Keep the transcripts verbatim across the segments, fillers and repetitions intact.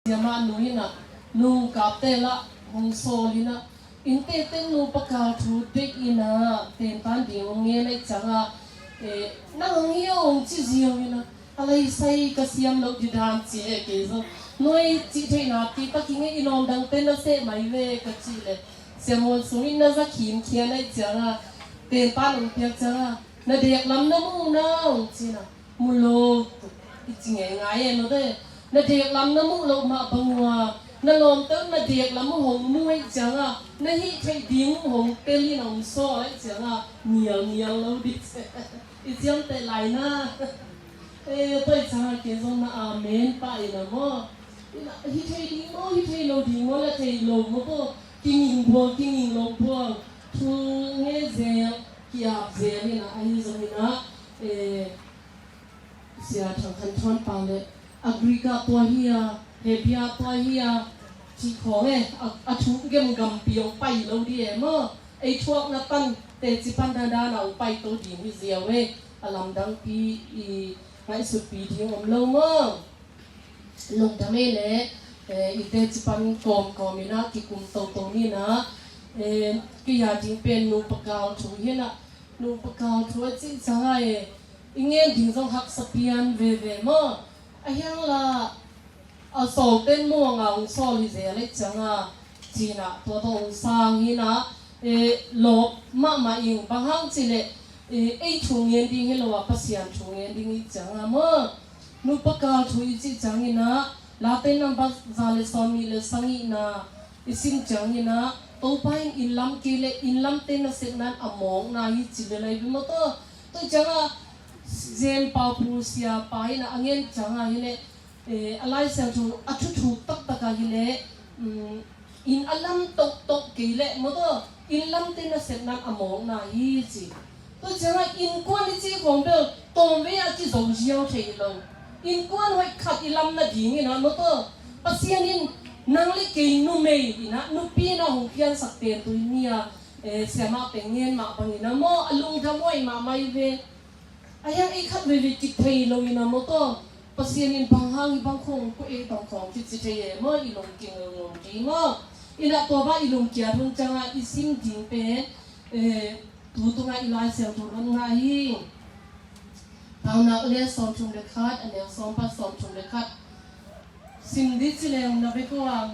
Siamah nu in ah, nu kapte lah hong sawl in ah, innte teng nupa kal thu deih in ah, tentan ding hong ngen ahih ciangah, eh, nang hong hi aw hong ci ziau in ah, a lai sai ka siam loh ding dan ci e kei zong. Nuai cih theihna pi tak i ngei i lawm dangte na seh mai ve ka cih leh, Sia Muan Sung in na za khimkhia ahih ciangah, tentan hong piak ciangah, na dek lam na mu na hong ci in ah, mu lo, i ci ngeingai e, mate. Na dek lam na muh loh mah bang uh a, na lawmte na dek lam uh hong mu ahih ciangah, na hih theih ding uh hong tel in hong sawl ahih ciangah, nialnial lo ding. I ciamteh lai na. Eh, tua ahih ciangah kei zong na amen pah in ah maw. Hih theih ding maw, hih theih lo ding maw, la theih lo maw, tua kinging buang, kinging lo buang. Thu nge zel, ki-ap zel in ah, ahi zongin ah, eh, Sia Thang Khan Thawn pa le, a Greek ah tua hi a, Hebrew ah tua hi a, cih khawng e, a, a thu gemgampi hong pai lo ding e maw. Ei thuakna pan, teci pan dandan a hong paito ding hi ziau e, a lamdangpi i ngaihsutpi ding om lo maw. Lungdam e le, eh, i teci pan kawmkawm in ah, kikum toto ni in ah, eh, kei a ding pen nupa kal thu hi in ah, nupa kal thu a cih ciangah e, i ngen ding zong haksa pian veve maw. A hiang lah, a sawlten muang a hong sawl hi zel ahih ciangah, ci in ah, tua tawh hong sang hi in ah, eh, lawp mahmah ing, bang hang cih leh, eh, ei thu ngen ding hi lo a, Pasian thu ngen ding ahih ciangah maw. Nupa kal thu i cih ciangin ah, Late number za le sawm nih le sagihna i sim ciangin ah, Topa in inn lam kei le inn lamte nasepna in a mawkna hi ci le lai ve maw tua. Tua ciangah Zen Pau Pu Sia pa in ah a ngen ciangah hi le, eh, a Lai Siangtho a thuthuk taktak ah hi le, um, inn a lam tohtoh kei le maw tua, inn lamte nasepna in a mawkna hi ci. Tua ciangah innkuan i cih khawng bel tawmvei ah kizo ziau thei lo. Innkuan hoih khat i lam nadingin ah maw tua, Pasian in nang le kei numei in ah, nupi in ah hong piansak pen tuni a, eh, siamahte ngen mah bangin ah maw, a lungdam huai mahmah hi ve. A hiang ei khat veivei kithei lo in ah maw tua, Pasian in bang hang i bang khawng ko ei bang khawng kici thei e maw, i lungkia ngongong ding maw. In ah tua bang i lungkia hun ciangah i sim ding pen, eh, tu tungah i Lai Siangtho lam ngah hi. Paunak le sawmthum le khat, a neu sawm pan sawmthum le khat. Sim dih ci leng na bek uh a,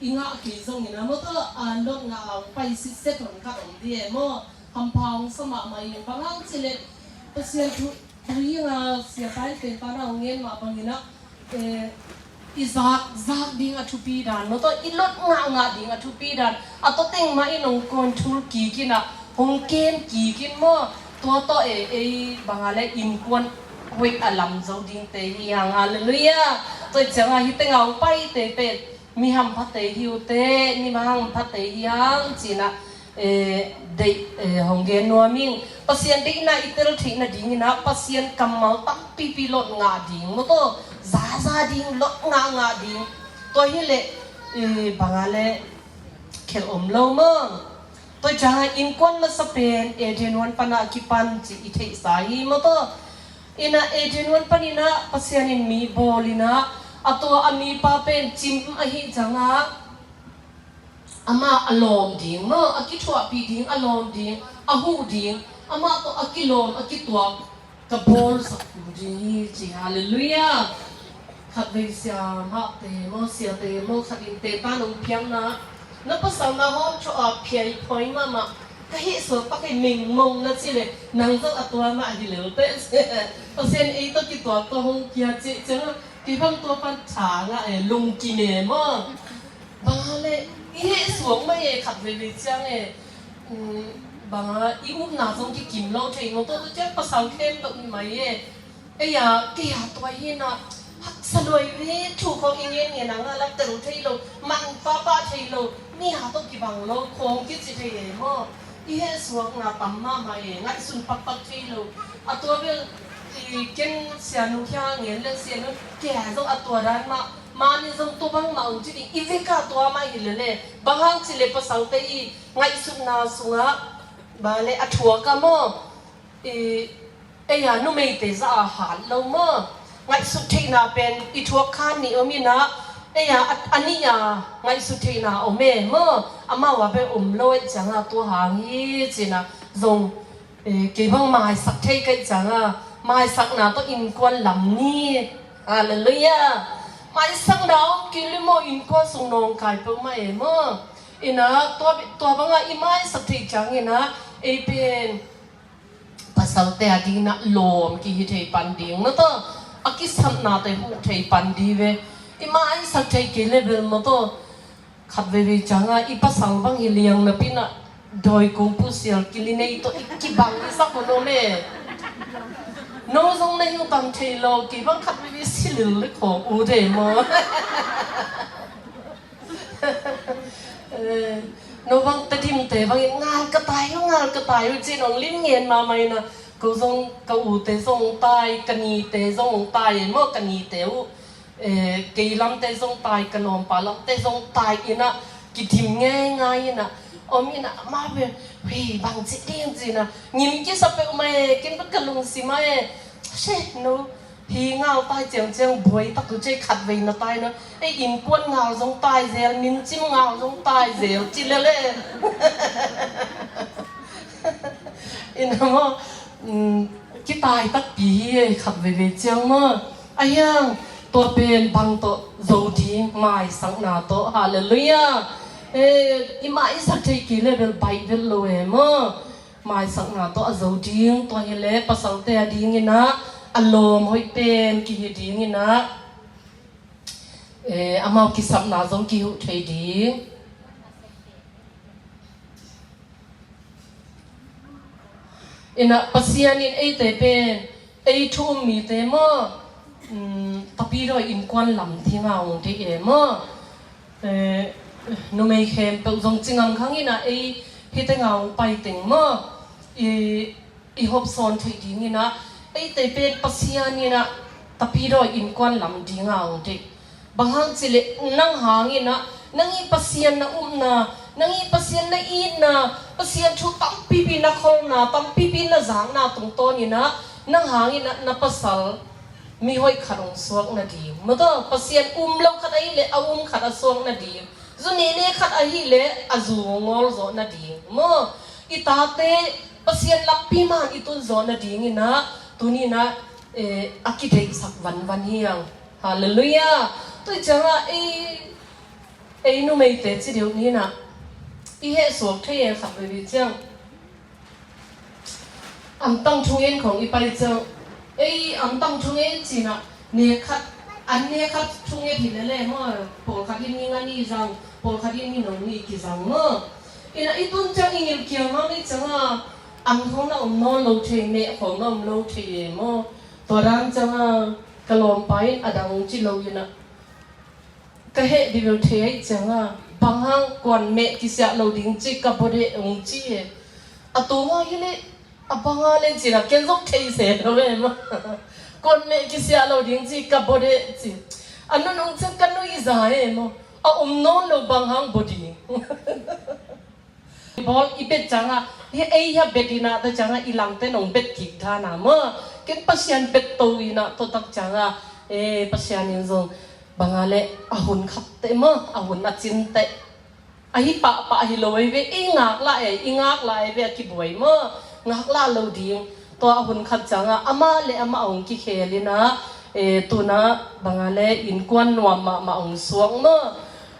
i ngah kei zongin ah maw tua, a lot ngah a hong pai sitset hong khat om dih e maw. Hampha hong sa mahmah ing, bang hang cih leh Pasian thu, thu hi a, Sia Pa in pen pan a hong ngen mah bangin ah, eh, i zak, zak ding a thupi dan maw tua, i lot ngahngah ding a thupi dan, a tua teng mah in hong control kik in ah, hong kem kik in maw. Tua tawh e, ei bang a le innkuan hoih a lam zo dingte hi hang, halleluiah. Tua ciangah hih tengah hong paite pen mi hamphate hi uh teh, mi mah hamphate hi hang ci in ah, eh, deih, eh, hong gen nuam ing. Pasian deihna i tel theih nadingin ah Pasian kammal tampipi lot ngah ding maw tua, zaza ding, lot ngahngah ding. Tua hi leh, eh, bang a le khelh om lo maw. Tua ciangah innkuan masa pen Eden huan pan a kipan cih i theihsa hi maw tua. In ah Eden huan panin ah Pasian in mi bawl in ah, a tua a mipa pen cim ahih ciangah amah a lawm ding maw, a kithuahpih ding, a lawm ding, a huh ding, amah tawh a kilawm, a kituak ka bawlsak ding hi ci, halleluiah. Khatvei siamahte maw, siate maw, khat in te tan hong piakna, na pasal na hawm thawh a phiai phawi mahmah, ka hih suak pak hi mengmong na ci leh, nang zong a tua mah hi lel teh. Pasian ei tawh kituak tawh hong kia cih ciangah, kei bang tua pan tha ngah e, lungkim e maw. Bang a le, i heh suak mah e, khat veivei ciang e, um, bang a, i upna zong kikim lo thei maw, tua tua ciang pasal khempeuh hi mai e. Ei a, kei a tua hi na, haksa luai ve, thu khawng i ngenngen a ngah la tel thei lo, man pahpah thei lo, mi a tawh kibang lo, khawng kici thei e maw. I heh suakna tam mahmah e, ngaihsun pakpak thei lo. A tua bel, i ken sianu khia ngen le sianu, kei a zong a tua dan mah, mani zong tua bang mah ung ci ding, i vek a tua mah hi lele. Bang hang ci le pasalte i ngaihsutna sungah, bang le a thuak a maw, i, ei a numeite zah a hat lo maw. Ngaihsut theihna pen i thuak khan nih om in ah, Ei a, a, a nih a ngaihsut theihna om e maw, amau a bek om lo ahih ciangin tua hang hi ci-in ah zong, eh, kei bang maisak thei ka hih ciangin maisakna tawh innkuan lam ni. Halleluiah. Maisakna om kei leh maw innkuan sung nawngkai peuhmah e maw. Inah tua, tua bangah i maisak theih ciangin ah ei pen pasalte a dingin ah lawm kihi thei pan ding, na tawh a kisapnate huh thei pan ding ve. I maisak thei kei leh bel maw tawh khat veivei ciangin ah i pasal bang hi liang napi-in ah dawi kung pusial kili nei tawh i kibang i sak hun om e. No zong na hi uh tam thei lo, kei bang khat veivei si lel leh khawng ut e maw. Eh, no bang Tedim-te bangin ngal ka tai uh, ngal ka tai uh ci-in hong lim ngen mahmah inah, ko zong ka ute zong tai, ka nite zong tai e maw, ka nite uh, eh, kei lamte zong tai, ka lawmpa lamte zong tai inah kidim ngeingai inah om inah, amau pen, hei, bang ci ding ci inah ngim kisa peuhmah e, ken bek ka lungsim ah e. She, no hi ngal tai ciangciang buai tak uh ci, khat vei na tai na, ei innkuan ngal zong tai zel, mincim ngal zong tai zel ci lel e. Inah maw, um, kitai takpi hi e, khat veivei ciang maw. A hiang tua pen bang tawh zo ding, maisakna tawh. Halleluiah. Eh, i maisak thei kei leh bel baih vet lo e maw. Maisakna tawh a zo ding, tua hi leh pasalte a dingin ah a lawm hoih pen kihi dingin ah, eh, amau kisapna zong kihuh thei ding. Inah Pasian in eite pen, ei thu um mite maw, um, tapidawi innkuan lam dingin ah hong deih e maw. Eh, numei khempeuh zong ci ngam kha ing inah, ei hih tengah hong pai teng maw, i, i hopsawn theih dingin ah eite pen Pasian in ah tapidawi innkuan lam dingin ah hong deih. Bang hang cih leh nang hangin ah, nang i Pasian na upna, nang i Pasian na itna, Pasian thu tampipi na kholna, tampipi na zakna tungtawnin ah, nang hangin ah na pasal mihoih khat hong suak nading, maw tawh, Pasian um lo khat ahih leh a um khat a suak nading, zu nene khat ahih leh a zu hong ngawl zawh nading maw. I tate Pasian lakpi man i tun zawh nadingin ah tuni-in ah, eh, a kideihsak vanvan hi hang. Halleluiah. Tua ciangin ah ei, ei numeite ci deuh ni-in ah i hehsuak thei e, khat veivei ciang antang thungen khawng i pai ciang, ei, antang thungen ci-in ah, nek khat, an nek khat thunget hi lel e maw, pawlkhat in ni nga ni zang, pawlkhat in ni no ni kizang maw. Inah i tun ciang i ngilh kiang hang i ciangin ah, an khawng na om nawn lo thei, meh khawng na om lo thei e maw. Tua dan ciangin ah ka lawmpa in a dang hong ci lo inah, ka heh dih bel thei ahih ciangin ah, bang hang kuan meh kisiah lo ding ci, ka bawh deh hong ci e. A tungah hi leh, a bang a leh ci-in ah ken zong thei se lo e maw. Kuan meh kisiah lo ding ci, ka bawh deh ci. A nunung ciang ka nuihza e maw. A om nawn lo bang hang bawh ding. Bawl i bet ciangin ah, hi ei hi a bet inah ta ciangin ah i langte nong bet kik dan a maw. Ken Pasian bet to inah tua tak ciangin ah, eh, Pasian in zong bang a leh a hun khat teh maw, a hun a cin teh. Ahi pahpah hi lo ei ve, i ngak lah e, i ngak lah e ve a kibuai maw. Ngak lah lo ding. Tua a hun khat ciangin ah amah le amah hong kikhel inah, eh, tu-in ah bang a leh innkuan nuam mahmah hong suak maw.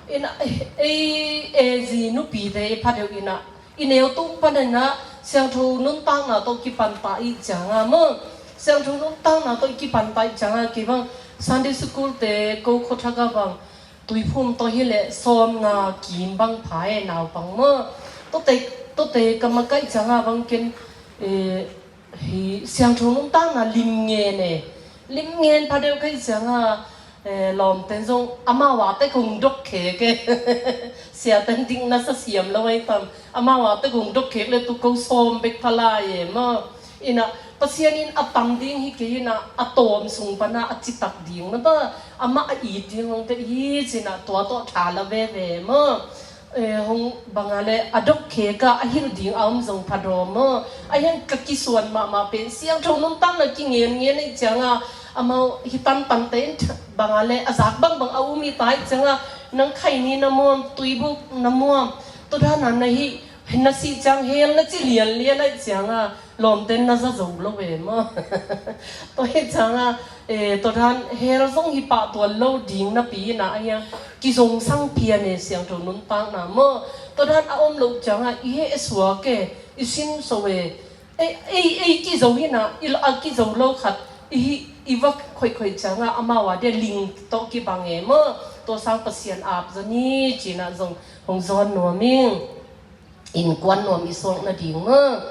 Inah, eh, eh, zi nupite i pha deuh inah, i neu tung panin ah siangtho nuntakna tawh kipan ta i ciangin ah maw. Siangtho nuntakna tawh kipan ta i ciangin ah kei bang Sunday school-te ko khuathak ah bang Tuiphum tawh hi leh sawmnga kim bang pha e, naupang maw. Tuate, tuate ka makaih ciangin ah bang ken, eh, hi siangtho nuntakna lim ngen e. Lim ngen pha deuh ka hih ciangin ah, eh, lawmte zong amau a teh kong dok khek e. Siate in dikna sa siam lo ahi tam. Amau a teh kong dok khek leh tu ko sawm bek pha lai e maw. Inah Pasian in a tam ding hi kei inah, a tawm sung pan ah a citak ding na ba, amah a it ding hong deih hi ci-in ah tua tawh tha la veve maw. Eh, hong bang a leh a dok khek a, a hilh ding a om zong pha dawm maw. A hiang ka kisuan mahmah pen siangtho nuntakna kingen ngen ahih ciangin ah, Amau hi tantan te in bang a le a zak bangbang a um hi ta hi cianga, nang khaini na muam, tuibuk na muam, tua dana na hi, na sih ciang hell na ci lianlian a hi cianga, lawmte na za zo lo ve maw. Tua hi cianga, eh, tua dan hell zong hi pah tuan lo ding napi ina a hiang kizongsang pian e, siangtho nuntakna maw. Tua dan a om lo cianga i heh suak e, i sinso e, ei, ei, ei kizo hina, i lo, a kizo lo khat i, i va khoihkhoih cianga amau a dia ling tawh kibang e maw. Tua sang Pasian ap zaw ni cina zong hong zawn nuam ing. Innkuan nuam i suak nading maw.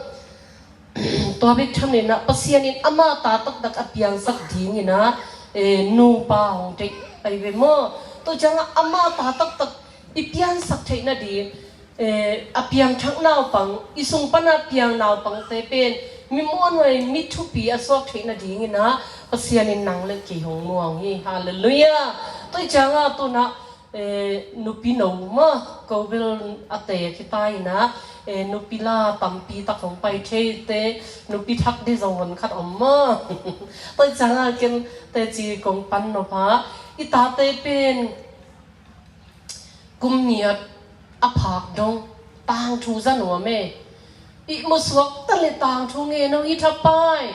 Tua bek tham nina Pasian in ama ta taktak a piangsak dingina, eh, nupa hong deih ai ve maw. Tua cianga ama ta taktak i piansak theih nading, eh, a piangthak naupang, i sung pana piang naupangte pen mi muanhuai, mi thupi a suak theih nadingina Pasian in nang le kei hong muang hi. Halleluiah. Tua hi cianga tuna, eh, nupi no maw, ko bel a te khita ina, eh, nupi la tampi tak hong pai thei te, nupi thak di zong hon khat om maw. Tua hi cianga ken teci kong pan nop a, i tate pen kum ngiat a phak dong tangthu za nuam e. I musuak ta le tangthu ngen o hi thapai.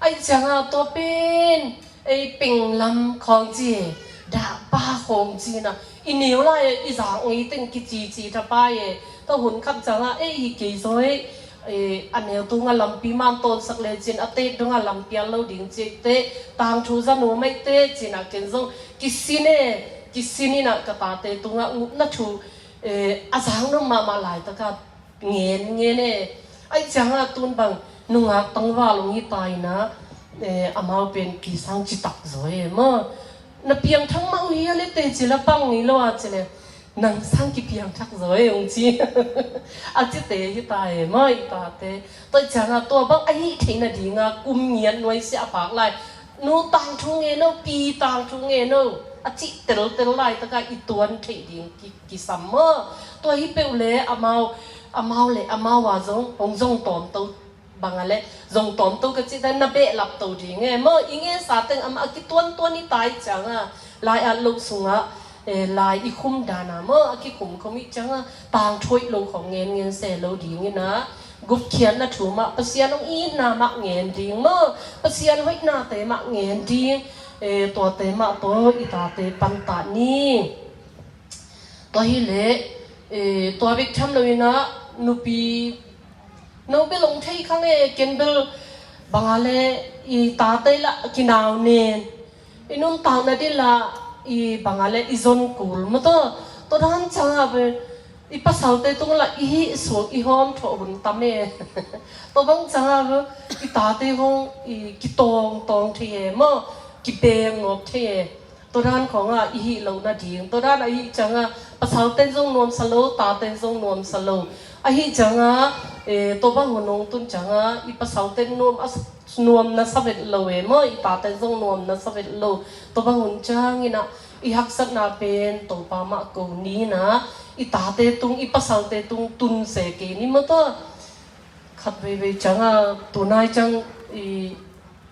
Ai cianga tua pen ei penglam khawng ci e, dahpa khawng ci na, i neu lai e, i zak ngei teng kicici thapai e. Tua hun khat cianga ei hi kei zaw e, eh, a neu tunga lampi man tawnsak le cin a tek donga lampial lo ding ci te, tangthu za nuam ei te cina ken zong kisin e, kisin ina ka tate tunga ngupna thu, eh, a zak nuam mahmah laitaka ngen ngen e. Ai cianga tun bang nungak tangval hong hi ta ina, eh, amau pen kisang citak zaw e maw. Na piangthak mah uh hi a le teci la pang ngei lo a ci le, nang sang kipiangthak zaw e hong ci. A cite hi ta e maw i tate. Tua cianga tua bang a hih theih nadinga kum ngiat nuai sia a phak lai, nu tangthu ngen o, pi tangthu ngen o, a cih teltel laitaka i tuan theih ding ki, kisam maw. Tua hi peuh le amau, amau le amau a zong hong zong tawmto bang a le, zong tawmto ka cih dan na behlap to ding e maw. I ngensa teng amah a kituantuan i tai cianga, lai at loh sungah, eh, lai i khum dana maw, a kikhumkhum i cianga tangthu hoih lo khawng ngen ngen se lo ding ina, gupkhiatna thu mah, Pasian hong itna mah ngen ding maw, Pasian hoihnate mah ngen ding, eh, tuate mah tawh i tate pantah ni. Tua hi le, eh, tua bek tham lo ina, nupi no bel hong thei khang e, ken bel bang a le i tate la kinau nen, i nuntakna dila i bang a le i zon kul maw tua. Tua dan cianga bel i pasalte tung la i hih suak i hawm thawh hun tam e. Tua bang cianga bel i tate hong i kitawngtawng thei e maw, kibeng ngawp thei e. Tua dan khawnga i hih loh nading, tua dan a hih cianga pasalten zong nuamsa lo, taten zong nuamsa lo. A hih cianga, eh, tua bang hun hong tun cianga i pasalten nuam a, nuam na sa vet lo e maw, i taten zong nuam na sa vet lo. Tua bang hun ciangina i haksatna pen Topa mah ko ni ina, i tate tung, i pasalte tung tun se kei ni maw tua. Khat veivei cianga tunai ciang i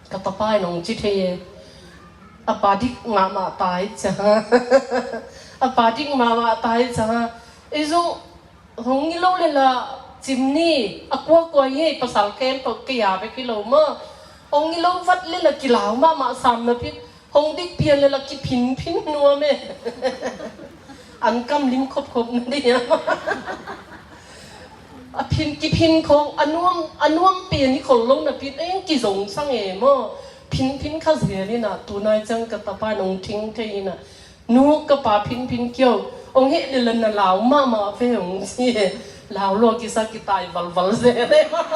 ka tapa in hong ci thei e. A pa dik mahmah ta hi cianga, a pa dik mahmah ta hi cianga, ei zong hong i lo le la cim ni, a kuakua hi ei, pasal khempeuh kei a bek hi lo maw. Hong i lo vat le la kilau mahmah sam napi, hong dik pian le la kiphinphin nuam e. An kam lim khopkhop na ding a. A phin, kiphin khawng a nuam, a nuam pian hi khol lo napi, eng kizongsang e maw. Phinphin kha zel ina, tunai ciang ka tapa in hong thing thei ina, nu ka pa phinphin kio, hong heh le la na lau mahmah ve hong ci e. Lau lua kisa kitai valval zel e maw.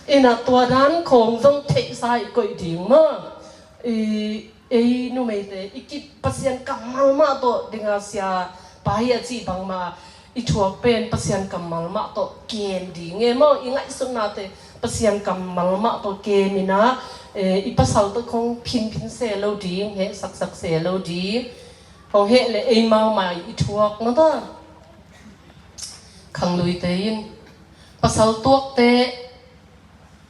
Ina tua dan khawng zong theihsa i koih ding maw. I, ei numeite i ki Pasian kammal mah tawh dinga sia pa hi a cih bangmah i thuak pen Pasian kammal mah tawh kem ding e maw. I ngaihsutnate Pasian kammal mah tawh kem ina, eh, i pasal tawh khong phinphin se lo ding, hehsaksak se lo ding. Hong heh le ei mau mai i thuak maw ta. Khangluite in pasal tuakte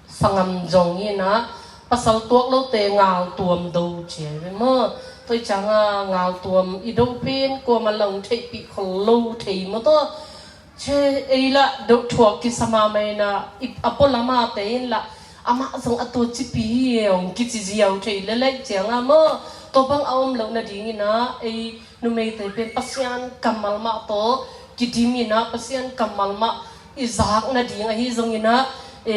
sangam zong ina, pasal tuak lote ngal tuam do ci a hi ve maw. Tua i cianga ngal tuam i do pen kuamah lang theihpih khol lo thei maw tua. Che ei lah do thuak kisa mahmah ina, i a pualamate in lah amah zong a tua cipi hi e hong kici ziau thei lelek cianga maw. Tua bang a om loh nadingina ei numeite pen Pasian kammal mah tawh kidim ina, Pasian kammal mah i zak nading ahi zongina, e,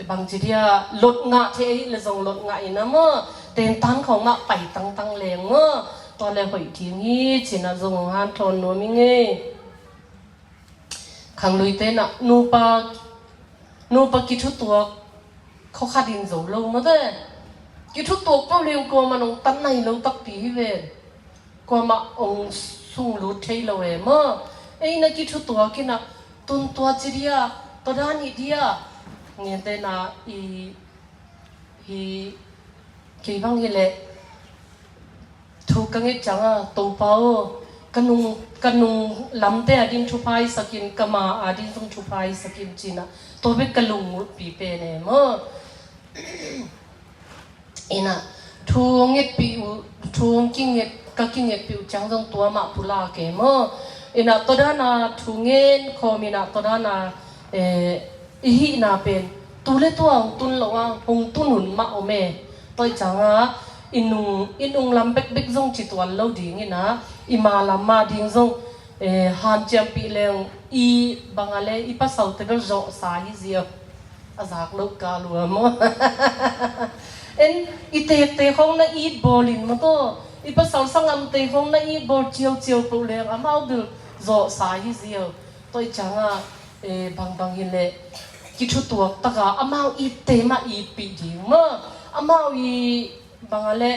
bangci dia lot ngah thei ahi le zong lot ngah ina maw, tentan khawng mah pai tangtang leng maw, tua le hoih ding hi cina zong hong hanthawn nuam i ngei. Khangluite nah nupa, nupa kithutuak khua khat in zo lo mate. Kithutuak peuh leng kuamah nong tan nai lo takpi hi ve. Kuamah ong sunglut thei lo e maw. Ei na kithutuak inah tun tua ci dia, tua dan hi dia. Ngente na i hi kei bang hi leh thu ka nget cianga Topa aw, ka nung, ka nung lamte adin thupha i sakin, ka ma adin zong thupha i sakin cina tua bek ka lungngulhpi pen e maw. Ina thu ngetpih uh, thu kinget, ka kingetpih uh ciang zong tua mah pulak e maw. Ina tua dana thu ngen khawm ina tua dana, eh, i hihna pen tu le tua hong tun lo a, hong tun hun mah om e. Tua i cianga i nung, i nung lam bekbek zong ci tuan lo ding ina, i ma lam ma ding zong, eh, hanciampih leng i banga le i pasalte bel zawhsa hi ziau. A zak loh kal uh a maw. En i tekte khawng na it bawlin maw taw, i pasal sangamte khawng na it bawl ciauciau peuh leng amau bil zawhsa hi ziau. Tua i cianga, eh, bangbang hi leh kithutuak taka amau itte mah itpih ding maw. Amau i banga le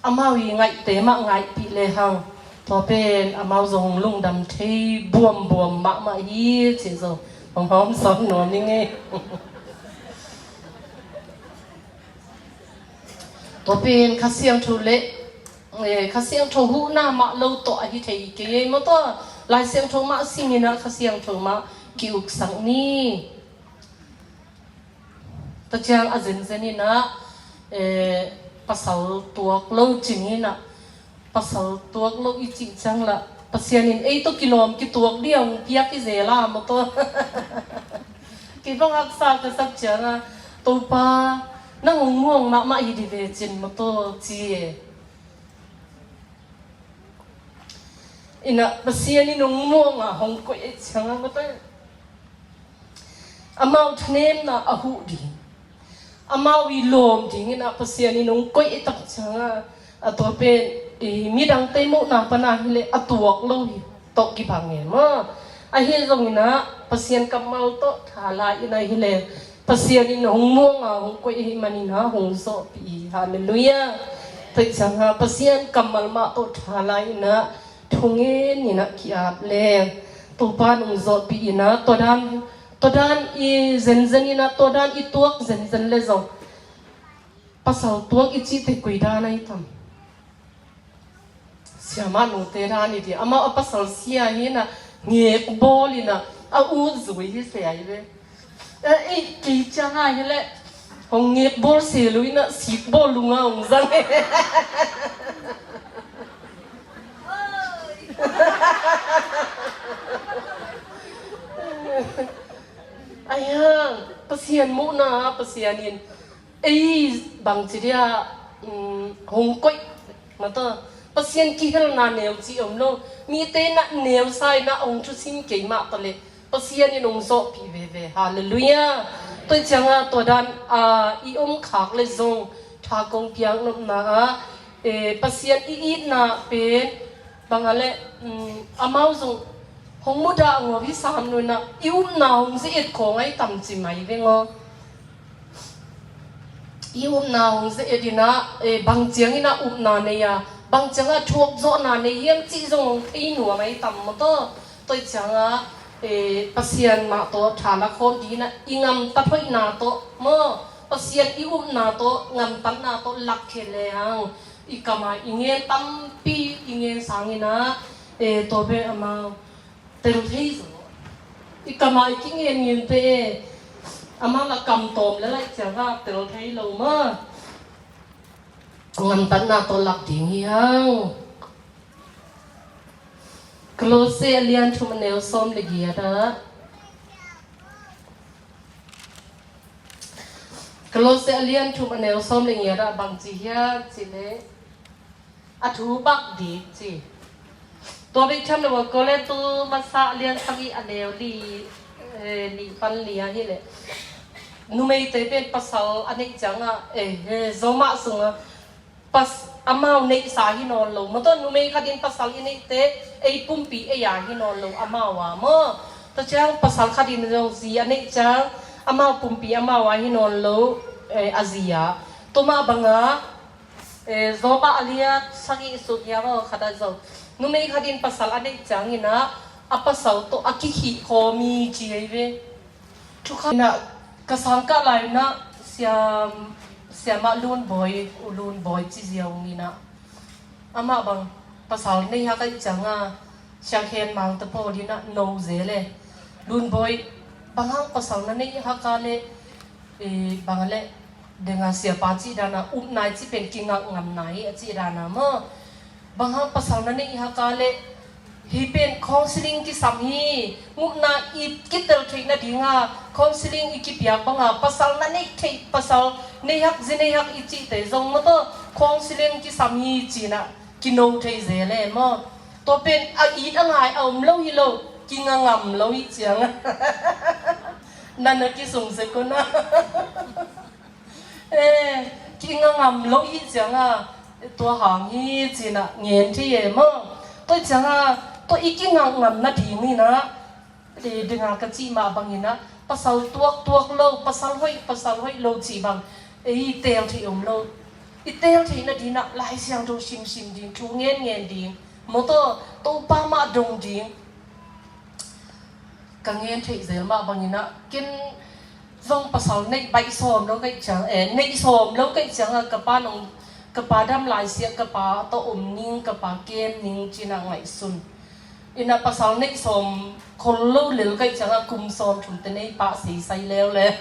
amau i ngaihte mah ngaihpih lehang tua pen amau zong lungdam thei buambuam mahmah hi cin zong hong hawmsawn nuam i ngei. Tua pen Kha Siangtho le, eh, Kha Siangtho huhna mah lo tawh ahi thei kei ei maw tua. Lai Siangtho mah singina Kha Siangtho mah ki-uksak ni. Tua ciang a zenzen inah, eh, pasal tuak lo cin inah, pasal tuak lo i cih ciang lah Pasian in ei tawh kilawm kituak dia hong piak i zela maw tua. Kei bang haksa ka sak cianga Topa nang hong muang mahmah hi di ve cin maw tua ci e. Inah Pasian in hong muanga hong koih e cianga maw tua. Amau thanemna a huh ding, amau i lawm dingin a Pasian in hong koih i tak cianga a tua pen i midangte muhna pana hileh a tuak lo hi tawh kibang e maw. Ahi zongin a Pasian kammal tawh tha lai in a hileh Pasian in hong muanga hong koih ahih manin a hong zawhpih hi. Halleluiah. Tua cianga Pasian kammal mah tawh tha lai in a thungen in a ki-ap le Topa nong zawhpih in a tua dan, tua dan i zenzen in a tua dan i tuak zenzen le zong pasal tuak i cihte koi dan ahi tam. Siamah nute dan i ti amah a pasal sia hi in a ngekbawl in a a ut zui hi se ahi ve. Eh, kei ciang a hileh hong ngekbawl se lo in a sikbawl lunga hong zang. Ahi hang Pasian muhna Pasian in ei bangci dia, um, hong koih mata Pasian kihelna neu ci om lo. Mite na neu sa in a hong thusim kei mah taleh Pasian in hong zawhpih veve. Halleluiah. Tua cianga tua dan a i om khak le zong tha kong piak nopna a, eh, Pasian i itna pen banga le, um, amau zong hong mudah ngaw hi sam nuna i upna hong zi et khawng ahi tam ci mai veng aw. I upna hong zi et in a, eh, bang ciangin a upna nei a, bang cianga thuak zawhna nei hiam cih zong hong thei nuam ahi tam maw taw. Tua cianga, eh, Pasian mah tawh tha la khawm dina i ngamtat hoihna tawh maw, Pasian i upna tawh ngamtatna tawh lak khe le hang i kama i ngen tampi i ngen sangin a, eh, tua pen amau tel thei zo. I kama i kingen ngente e. Amah la kam tawm le laih ciang a tel thei lo maw. Ngamtatna tawh lak ding hi hang. Kolose a lian thum a neu sawm le giat ah. Kolose a lian thum a neu sawm le giat ah bang ci hiam cih leh a thu bak dik ci. Tua bek tham lo a Korintu masa a lian sagih a neu li, eh, nih pan li ah hi leh. Numeite pen pasal a neih ciang a, eh, eh, Roma sung a pas, amau neihsa hi nawn lo. Maw tua numei khat in pasal i neihte, ei pumpi ei a hi nawn lo, amau a maw. Tua ciang pasal khat in zong zi a neih ciang, amau pumpi amau a hi nawn lo, eh, a zi a. Tua mah bang a, eh, Job a lian sagih sung hiam aw khat ah zong. Numei khat in pasal a neih ciangin ah, a pasal tawh a kikhih khawm hi ci hi ve. Thukham in ah ka sang kah lai in ah siam, siamah Lunbawi, U Lunbawi ci ziau in ah. Amah bang pasal nei hak ahih ciang a, Sia Khen Mang te pawl in ah no zel e. Lunbawi, bang hang pasal na nei hak a leh, eh, bang a leh, deng a siapa cih dan a, upna i cih pen kingak ngamna hi a cih dan a maw. Bang hang pasal na nei hak a leh, hih pen counseling kisam hi, ngupna i kitel theih nading a counseling i kipiak bang a, pasal na neih theih, pasal nei hak, zi nei hak i cihte zong maw tua, counseling kisam hi ci in ah kino thei zel e maw. Tua pen a it a ngai a om lo hi lo, kinga ngam lo hi ciang a. Na na kisung se ko na. Eh, kinga ngam lo hi ciang a, tua hang hi ci in ah ngen thei e maw. Tua ciang a, tua i kinga ngam nading in ah, eh, deng a ka cih mah bang in ah, pasal tuaktuak lo, pasal hoih, pasal hoih lo cih bang, eh, i teel theih om lo. I teel theih nading ah, Lai Siangtho simsim ding, thu ngen ngen ding, maw tua, Topa mah dong ding. Ka ngen theih zel mah bang in ah, ken zong pasal neih baih sawm lo ka hih ciang, eh, neih sawm lo ka hih ciang a, ka pa nong, ka pa dam lai siah, ka pa tawh om ning, ka pa kem ning ci in ah ngaihsun. In ah pasal neih sawm khol lo lel ka hih ciang a, kum sawm thum te nei pah seisai leuleu.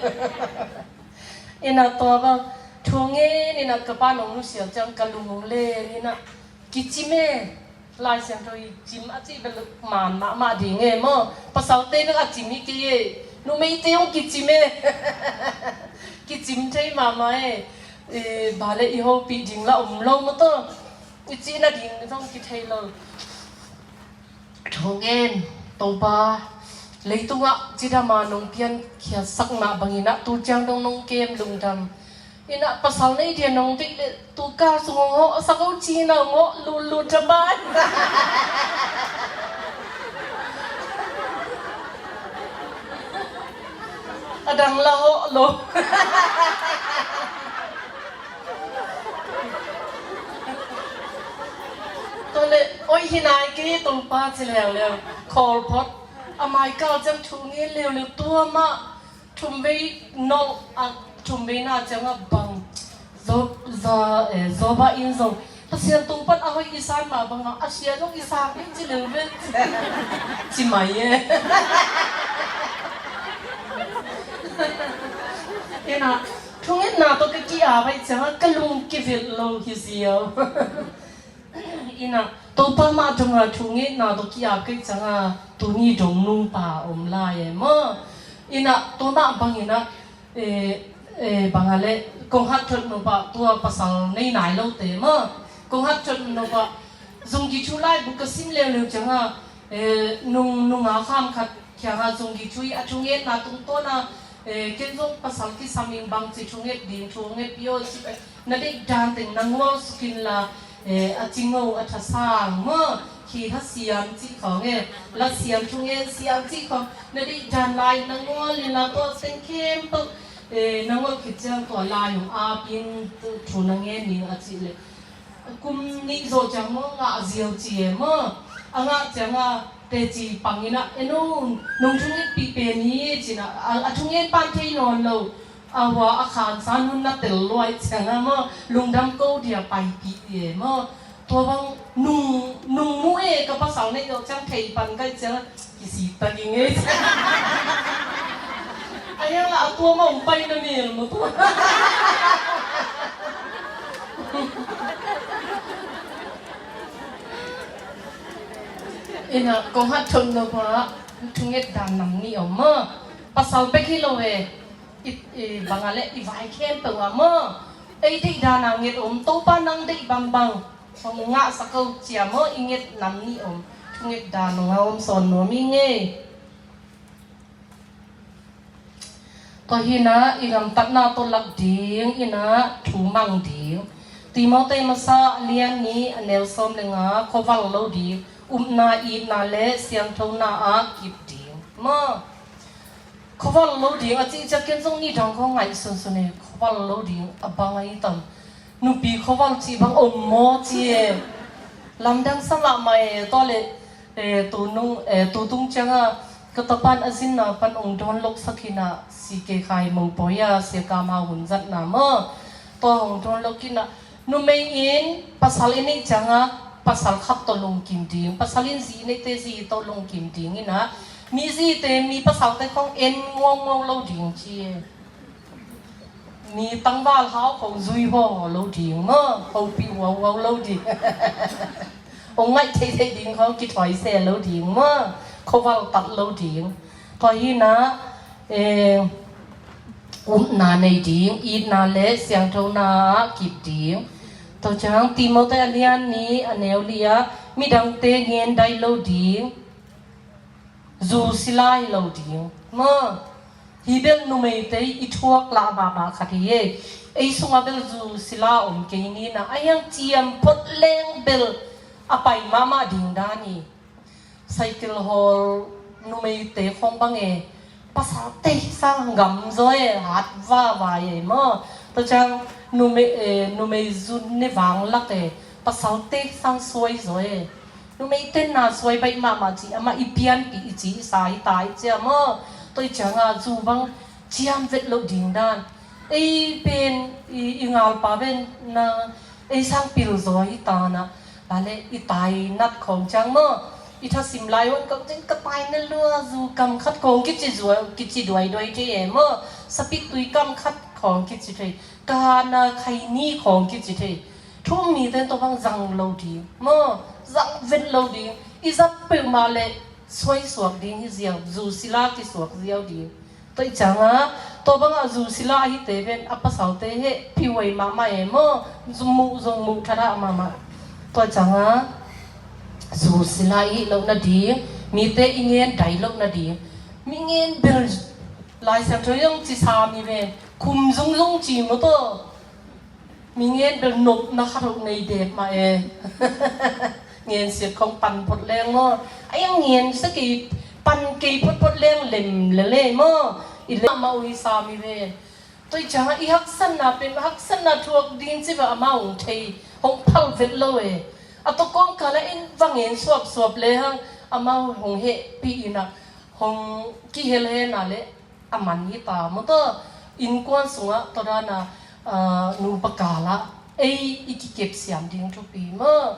In ah tua bang thu ngen in ah ka pa nong nusia ciang ka lung hong leng in ah, kicim e. Lai Siangtho i cim a cih bel man mahmah ding e maw. Pasalte bek a cim hi kei e. Numeite hong kicim e. Kicim thei mahmah e. Eh, bang leh i hopih ding la om lo maw tua. I cih nading zong kithei lo. Thu ngen, Topa, leitungah cidam a nong piankhiatsak mah bang in ah, tu ciang dong nong kem lungdam. In ah pasal nei dia nong deih leh, tu kal sung hong hawh sak o ci in ah hong hawh lutlut thapai. A dang la hawh lo. Tua leh, oi hi nai kei Topa ci leuleu. Khawl phot. A mai kal ciang thu ngen leuleu tua mah. Thum vei nolh a, thum vei na ciang a bang. Job, za, eh, Job a in zong. Pasian tung pan a hoih i san mah bang a, a sia zong i sang ding ci lel ve. Ci mai e. Ena, thungetna tawh ka ki-ap ahih ciang a, ka lung kivilh lo hi ziau. Ina, Topa mah dong a thungetna tawh ki-ap ka hih ciang a, tuni dong nupa om lai e maw. Ina, tua mah bang ina, eh, eh, bang a leh, kong hat thot nop ah, tua pasal nei nai lote maw. Kong hat thot nop ah, zunggi thu laibu ka sim leuleu ciang a, eh, nung, nung a kham khat kiang a zunggi thu i a thungetna tungtawn a, eh, ken zong pasal kisam ing bangci thunget ding, thungetpih aw ci, eh, na deih dan teng na ngual suk inla, eh, a cingo a thasang maw, khi thasiam cih khawng e, lasiam thungen siam cih khawng, na deih dan lai na ngual inla tua teng khempeuh, eh, na ngual khit ciang tua lai hong ap in thu na ngen ning a cih leh. Kum nih zawh ciang maw ngah ziau ci e maw? A ngah ciang a teci pang ina, e no, nong thungetpih pen hi ci ina, a, a thunget pan thei nawn lo. A hua a khansa nun na tel luai ciang a maw, lungdam ko dia paipih e maw? Tua bang nung, nung mu e ka pasal neih zawh ciang thei pan ka hih ciang a, kisik ta ding e. A hiang la a tua ma ong pai na mel mu tua. Ina kong hat thon lo pa thunget dan nam ni om ma. Pasal bek hi lo he. I, i banga le i vai khempeuh ah maw, ei deih dana nget om, Topa nang deih bangbang hong ngahsak o cia maw, i nget nam nih om, thunget dan hong a om sawn nuam i ngei. Tua hina i gamtatna tawh lak ding ina thu mang ding. Timote masa a lian nih a neu sawm le nga, khuaval lo ding, upna itna le siangthona ah kip ding maw. Khuaval lo ding a cih ciang ken zong nidang kong ngaih sunsun e, khuaval lo ding a bang ahi tam. Nupi khuaval cih bang om maw ci e. Lamdang sa mahmah e, tua le, e, tu nung, e, tu tung cianga ka tapan a zinna pan ong dawn loksak hina, si ke khai mong poi a, sia kama hun zatna maw. Tua hong dawn lok hina, numei in pasal i neih cianga pasal khat tawh lungkim ding, pasal in zi i neihte zi tawh lungkim ding ina, mi zite mi pasalte khong en nguangmuang lo ding ci e. Mi tangval hau khong zui haw lo ding maw, hopih huauhuau lo ding. Hong ngaih theithei ding khong kithoise lo ding maw, khuaval tat lo ding. Tua hina, eh, upna nei ding, itna le siangthona ah kip ding. Tua ciang Timote a lian nih a neu li ah midangte ngen dai lo ding, zu sila hi lo ding. Maw, hi bel numeite i thuak lah mahmah khat hi e. Ei sungah bel zu sila om kei nina, a hiang ciam phot leng bel a pai mahmah ding dan hi. Cycle hawl numeite khong bang e, pasalte sang gam zaw e, hat vava e maw. Tua ciang numei, e, numei zun ne vang lak e, pasalte sang suai zaw e. Numei tenna suai baih mahmah ci, amah i pianpih i ci i sa i ta i cia maw. Tua i cianga zu bang ciam vet loh ding dan. Ei pen i, i ngalpa pen na ei sang pil zaw i ta na. Lale i tai nat khawng ciang maw, i thasim lai hon kawk ciang ka tai na lua zu kam khat khawng kici zua, kici duaiduai thei e maw, sapit tui kam khat khawng kici thei, ka na khaini khawng kici thei. Thu um mite tawh bang zang lo ding maw, zang vet lo ding. I zat peuhmah le suai suak ding hi ziau, zu sila kisuak ziau ding. Tua i cianga, tua banga zu sila ahite pen a pasalte heh phihuai mahmah e maw, zu muh zong muh thadah mahmah. Tua cianga zu sila i hih loh nading, mite i ngen dai loh nading. Mi ngen bel Lai Siangtho zong ci sa mi ven, khum zungzung ci maw tua. Mi ngen bel nopna khat hong nei dek mah e. Ngen siat khong pan phot leng maw. A iang ngen sa kei pan kei photphot leng lem lele maw. I lem mah uh i sa mi ve. Tua i cianga i haksatna pen haksatna thuak ding ci va amau hong thei hong phal vet lo e. A tua kawmkala in va ngen suapsuap le hang amau hong hehpih ina hong kihel hena le a man hi ta maw tua. Innkuan sungah tua dana, ah, nupa kalah ei i kikep siam ding thupi maw.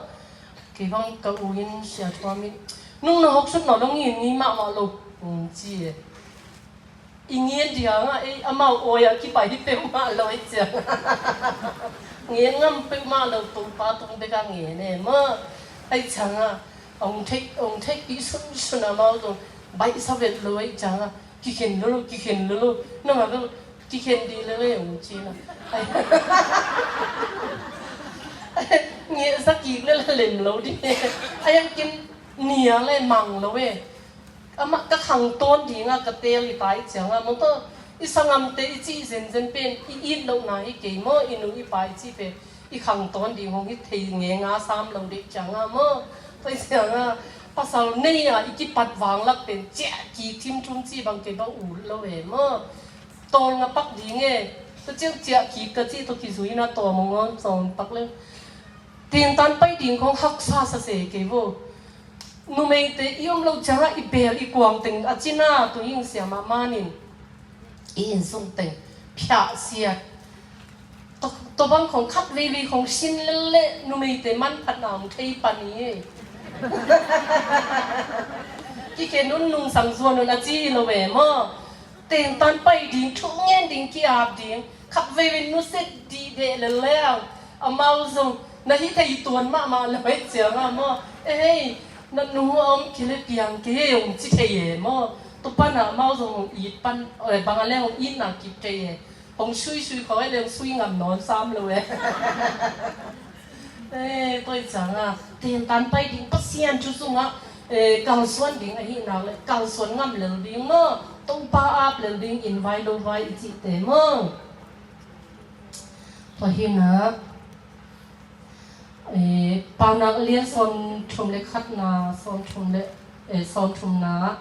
Kei bang ka u in sia thuam in nung na hawksut na dong in ngi mahmah lo, um, ci e. I ngen dianga ei amau awi a kipai hi peuhmah lo i ciang. Ngen ngam peuhmah lo, Topa tung beka ngen e maw. Ai cianga ong theih, ong theih i sunsun amau zong baihsa vet lo i cianga. Kikhen lulu, kikhen lulu. Nang a bel kikhen di lele ung ci na. Ai. Nge sa kik lele lem lo di. Ai ang kin nia le mang lo e. Ama ka khang ton di nga ka tel i tai cianga mo to. I sangamte i ci zenzen pen i it lo na hi kei mo i nu i pa i ci pen. I khang ton ding hong hi thei nge nga sam lo dek cianga maw. Tua i cianga pasal nei a i kipat vang lak pen ciah ki thim thum ci bang kei bang ut lo e maw. Tol nga pak ding e. Tua ciang ciah ki ka ci tua ki zui na tua mong on zong pak le. Ting tan pai ding kong haksa sa se kei vo. Numeite i om lo cianga i bel i kuang teng a cina tu hing siam a manin. I innsung teng phiah siat. Tua, tua bang khong khat veivei khong sin lele numeite manphatna om thei pan i. Kikhen un nungsang zuan un a ci lo ve maw. Tentan pai ding, thu ngen ding, ki-ap ding, khat veivei nusia dih deh lel leng, amau zong na hih thei tuan mahmah lo ahih ciangin maw, ei, na nu a om kei leh piang kei hong ci thei e maw. Tua pan ah amau zong hong it pan, eh, bang a leng hong itna kip thei e. Hong suisui khawng e leng sui ngam nawn sam lo e. Eh, tua ciangin tentan pai ding, Pasian thu sungah, eh, kalsuan ding ahih nak leh kalsuan ngam lel ding maw, Topa ap lel ding, inn vai lo vai i cihte maw. Tua hi-in ah, eh, Paunak lian sawmthum le khatna, sawmthum le, eh, sawmthumna,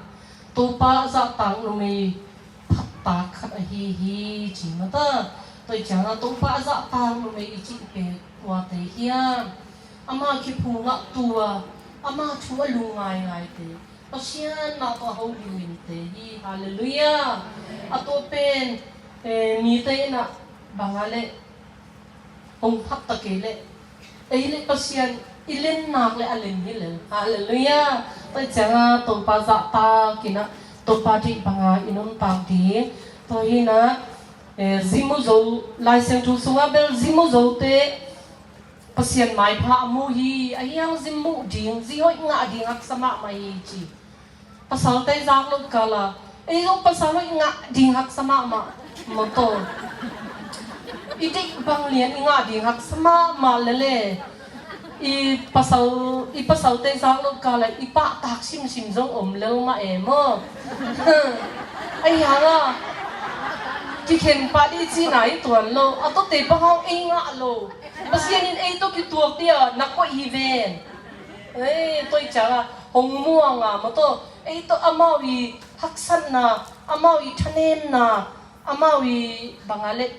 Topa a zahtak numei phattak khat ahi hi, ci mah ta. Tua ciangin Topa a zahtak numei i cih pen kuate hiam? Ama kiphum ngah tua, ama thu a lungngaingaite, Pasian mah tawh a holimte hi. Halleluiah. A tua pen, eh, mite in ah bang a leh hong phat ta kei leh, ei leh Pasian i len nak leh a len hi lel. Halleluiah. Tua ciangin Topa zahtak in ah, Topa deih bangin i nuntak ding. Tua hi-in ah, eh, zi mu zo, Lai Siangtho sungah bel zi mu zote Pasian maipha a mu hi, ahi hang zi muh ding, zi hoih ngah ding haksa mahmah hi, ci. Pasalte zak loh kal a, ei zong pasal hoih ngah ding haksa mahmah, maw taw. I deih bang lian i ngah ding haksa mahmah lel e. I pasal, i pasalte zak loh kal a, i pahtak simsim zong om lel mah e maw. Ahi hang a, kikhen pah ding cihna i tuan lo, a tuate bang hang ei ngah lo. Pasian in ei tawh kituak ding a na koih hi ven. Ei, tua ciangin hong muang a, maw taw, ei tawh amau i haksatna, amau i thanemna, amau i bang a leh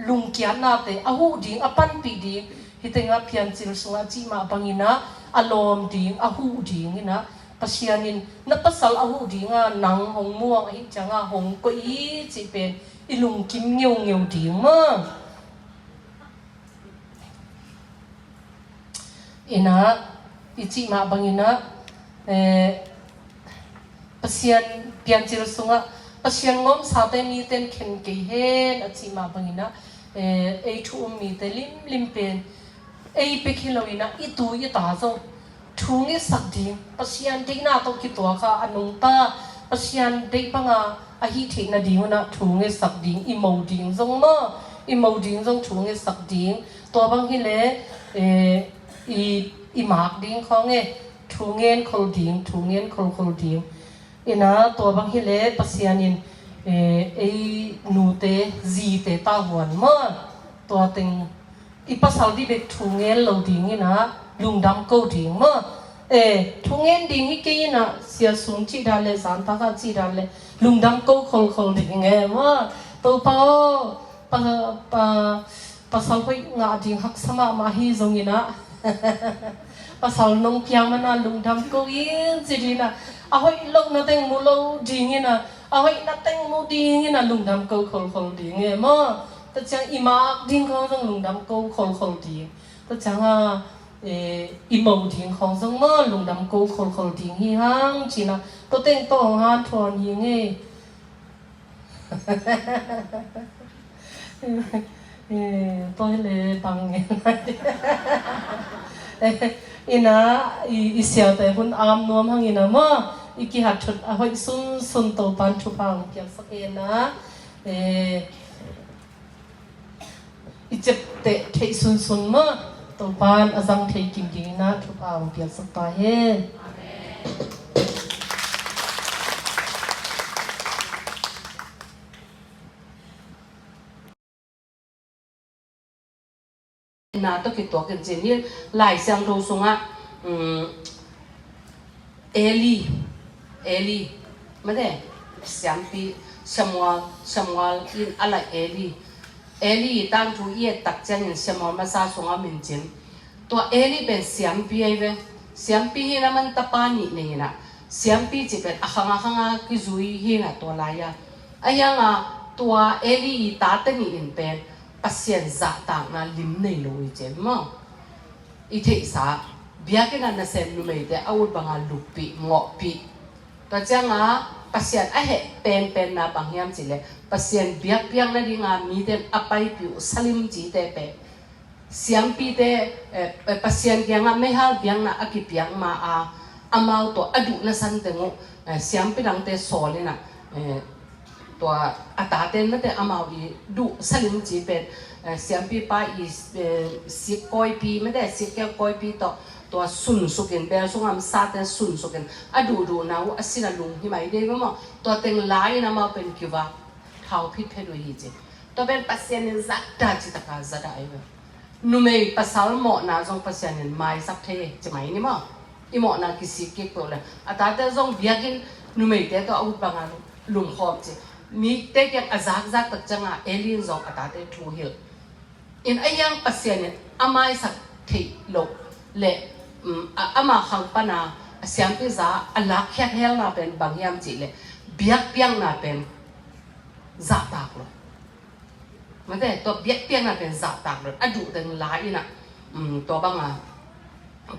lungkiatnate a huh ding, a panpih ding, hih tengah Piancil sungah cih mah bangin ah a lawm ding, a huh ding in ah, Pasian in na pasal a huh dingin nang hong muang ahih ciangin hong koih hi, cih pen i lungkim ngeungeu ding maw. In ah, i cih mah bangin ah, eh, Pasian Piancil sungah, Pasian ngawmsate mite in khen kei hen a cih mah bangin ah, eh, ei thu um mite limlim pen, ei bek hi lo in ah, i tu i ta zong thu ngetsak ding, Pasian deihna tawh kituak a, a nungta Pasian deih banga a hih theih nading un ah thu ngetsak ding, i mo ding zong maw, i mo ding zong thu ngetsak ding. Tua bang hi leh, eh, i, i mak ding khawng e, thu ngen khol ding, thu ngen kholkhol ding. In ah tua bang hi leh Pasian in, eh, ei nute, zite tavuan maw, tua teng i pasal ding bek thu ngen lo ding in ah, lungdam ko ding maw. Eh, thu ngen ding hi kei in ah, sia sung cih dan leh, zan tak a cih dan leh, lungdam ko kholkhol ding e maw. Topa aw, pa, pa, pasal hoih ngah ding haksa mahmah hi zongin ah, pasal nong piak manin lungdam ko ing ci ding in ah, a hoih lohna teng mu lo ding in ah, a hoihna teng mu ding in ah, lungdam ko kholkhol ding e maw. Tua ciang i mak ding khawng zong lungdam ko kholkhol ding. Tua ciang a, eh, i mo ding khawng zong maw, lungdam ko kholkhol ding hi hang ci in ah, tua teng tawh hong hanthawn hi ing e. Eh, tua hi leh bang ngen. In ah, i, i siate hun am nuam hang in ah maw, i kihat thut a hoih sunsun Topa'n thupha hong piaksak hen ah, eh, i ciapteh theih sunsun maw, Topa'n a zang thei kim ding in ah thupha hong piaksak ta hen. Na tawh kituak in cin hi. Lai Siangtho sungah, um, Eli, Eli, mate, siampi, Samuel, Samuel in a laih Eli. Eli i tangthu i et tak ciangin Samuel masa sungah om in cin. Tua Eli pen siampi ahi ve. Siampi hi in a man tapa nih nei in ah, siampi cih pen a khang a khang a kizui hi in ah tua lai-a. Ahi hang a tua Eli i tate nih in pen Pasian zahtakna lim nei lo hi ci maw. I theihsa, biakinn ah nasem numeite a ut banga luppih, ngawhpih. Tua ciang a Pasian a heh penpenna bang hiam cihleh, Pasian biakpiakna dinga mite in a paipih uh salim cite pen siampite, eh, eh, Pasian kiangah meihal biakna a kipiak ma a, amau tua a duhna santeng uh, eh, siampi dangte sawl inah, eh, tua a tate in mate amau i duh salim ci pen, eh, siampipa i, eh, sik kawipi mate, sikkeu kawipi tawh tua sunsukin, bel sungah sate sunsukin a duhduhna uh a sin a lunghimai hi dei ve maw. Tua teng la-in amau pen kivak thau phitphet uh hi ci. Tua pen Pasian in zahta citaka zahta ahi ve. Numei pasal mawhna zong Pasian in maisak thei ci mai ni maw. I mawhna kisik kik peuh le a tate zong biakinn numeite tawh a ut banga lungkhawm ci. Mite kiang a zakzak tak cianga Eli in zong a tate thu hilh in a hiang Pasian in a maisak theih loh le, um, a, ama khang pana a siampi za a lakkhiat helna pen bang hiam cihleh biakpiakna pen zahtak lo. Mate, tua biakpiakna pen zahtak lo a duh teng la inah, um, tua banga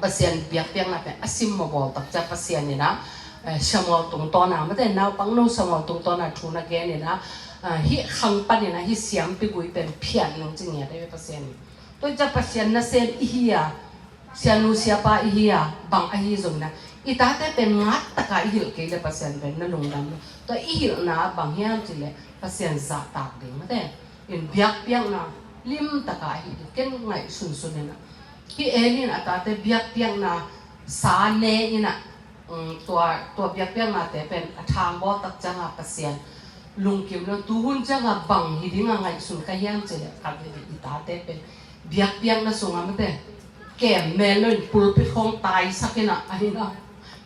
Pasian biakpiakna pen a sim mawbawl tak cia Pasian inah, eh, Samuel tungtawna mate, naupang no Samuel tungtawna thu na gen inah, ah, hih khang pan inah hih siampi gui pen phiat nung ci ngiat ahi ve Pasian in. Tua cia Pasian nasem i hi a, sianu siapa i hi a, bang ahi zongin ah i tate pen ngattaka i hilh kei le Pasian pen na lungdam lo. Tua i hilhna bang hiam cihleh Pasian zahtak ding mate. In biakpiakna limtaka ahi ding ken ngaihsunsun inah. Hih Eli in a tate biakpiakna sa ne inah, um, tua, tua biakpiaknate pen a thangbawl tak cianga Pasian lungkim lo. Tuhun cianga bang hi dinga ngaihsun ka hiam cihleh khat veve i tate pen biakpiakna sunga mate kem mel lo in pulpit khawng taisak inah ahi na.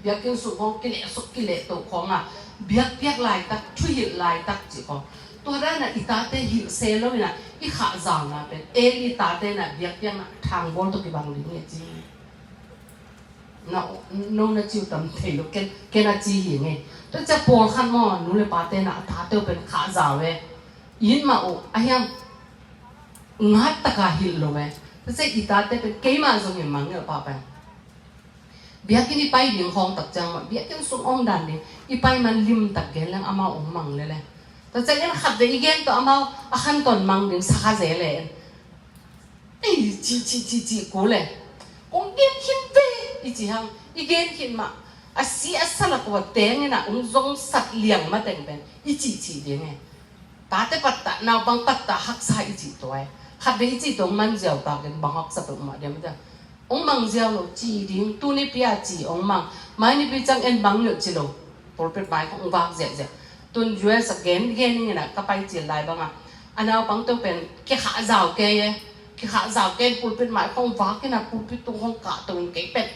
Biakinn sung khawng kilehsuk kilehtoh khawnga biakpiak laitak, thuhilh laitak cih khawng. Tua dana i tate hilh se lo inah i khahzauna pen Eli tate na biakpiakna thangbawl tawh kibang ding hi a ci. Na, no na ci uh tam thei lo, ken, ken a ci hi nge. Tua cia pawlkhat maw, nu le pate na a tate uh pen khahzau e. It mah uh a hiang ngattaka hilh lo e. Tua cia i tate pen keimah zongin mangngilh pahpah. Biakinn i pai ding khawng tak ciang mah biakinn sung om dan ding i pai man limtak gen leng amau ong mang lele. Tua ciang in khat ve i gen tawh amau a khantawn mang ding sakha ze le. Ei, ci, ci, ci, ci, ku le. Kong gen khin ve, i ci hang, i gen khin mah. A si a sa lak ua teng ina ong zong sat liang mateng pen i ci ci ding e. Tate pattah, naupang pattah haksa i ci tua e. Khat ve i ci tua ong man ziau takin bang haksa peuh mah diam ita. Ong mang ziau lo ci ding, tuni pia ci ong mang. Mai nipi ciang en bang nilh ci lo. Pulpit mai khong vak ziahziah. Tun U S a gen, gen ning ina ka pai cil lai banga a naupang teu pen kikhah zau kei e. Kikhah zau kei in pulpit mai khong vak ina pulpit tung khong kah tungin kei pen.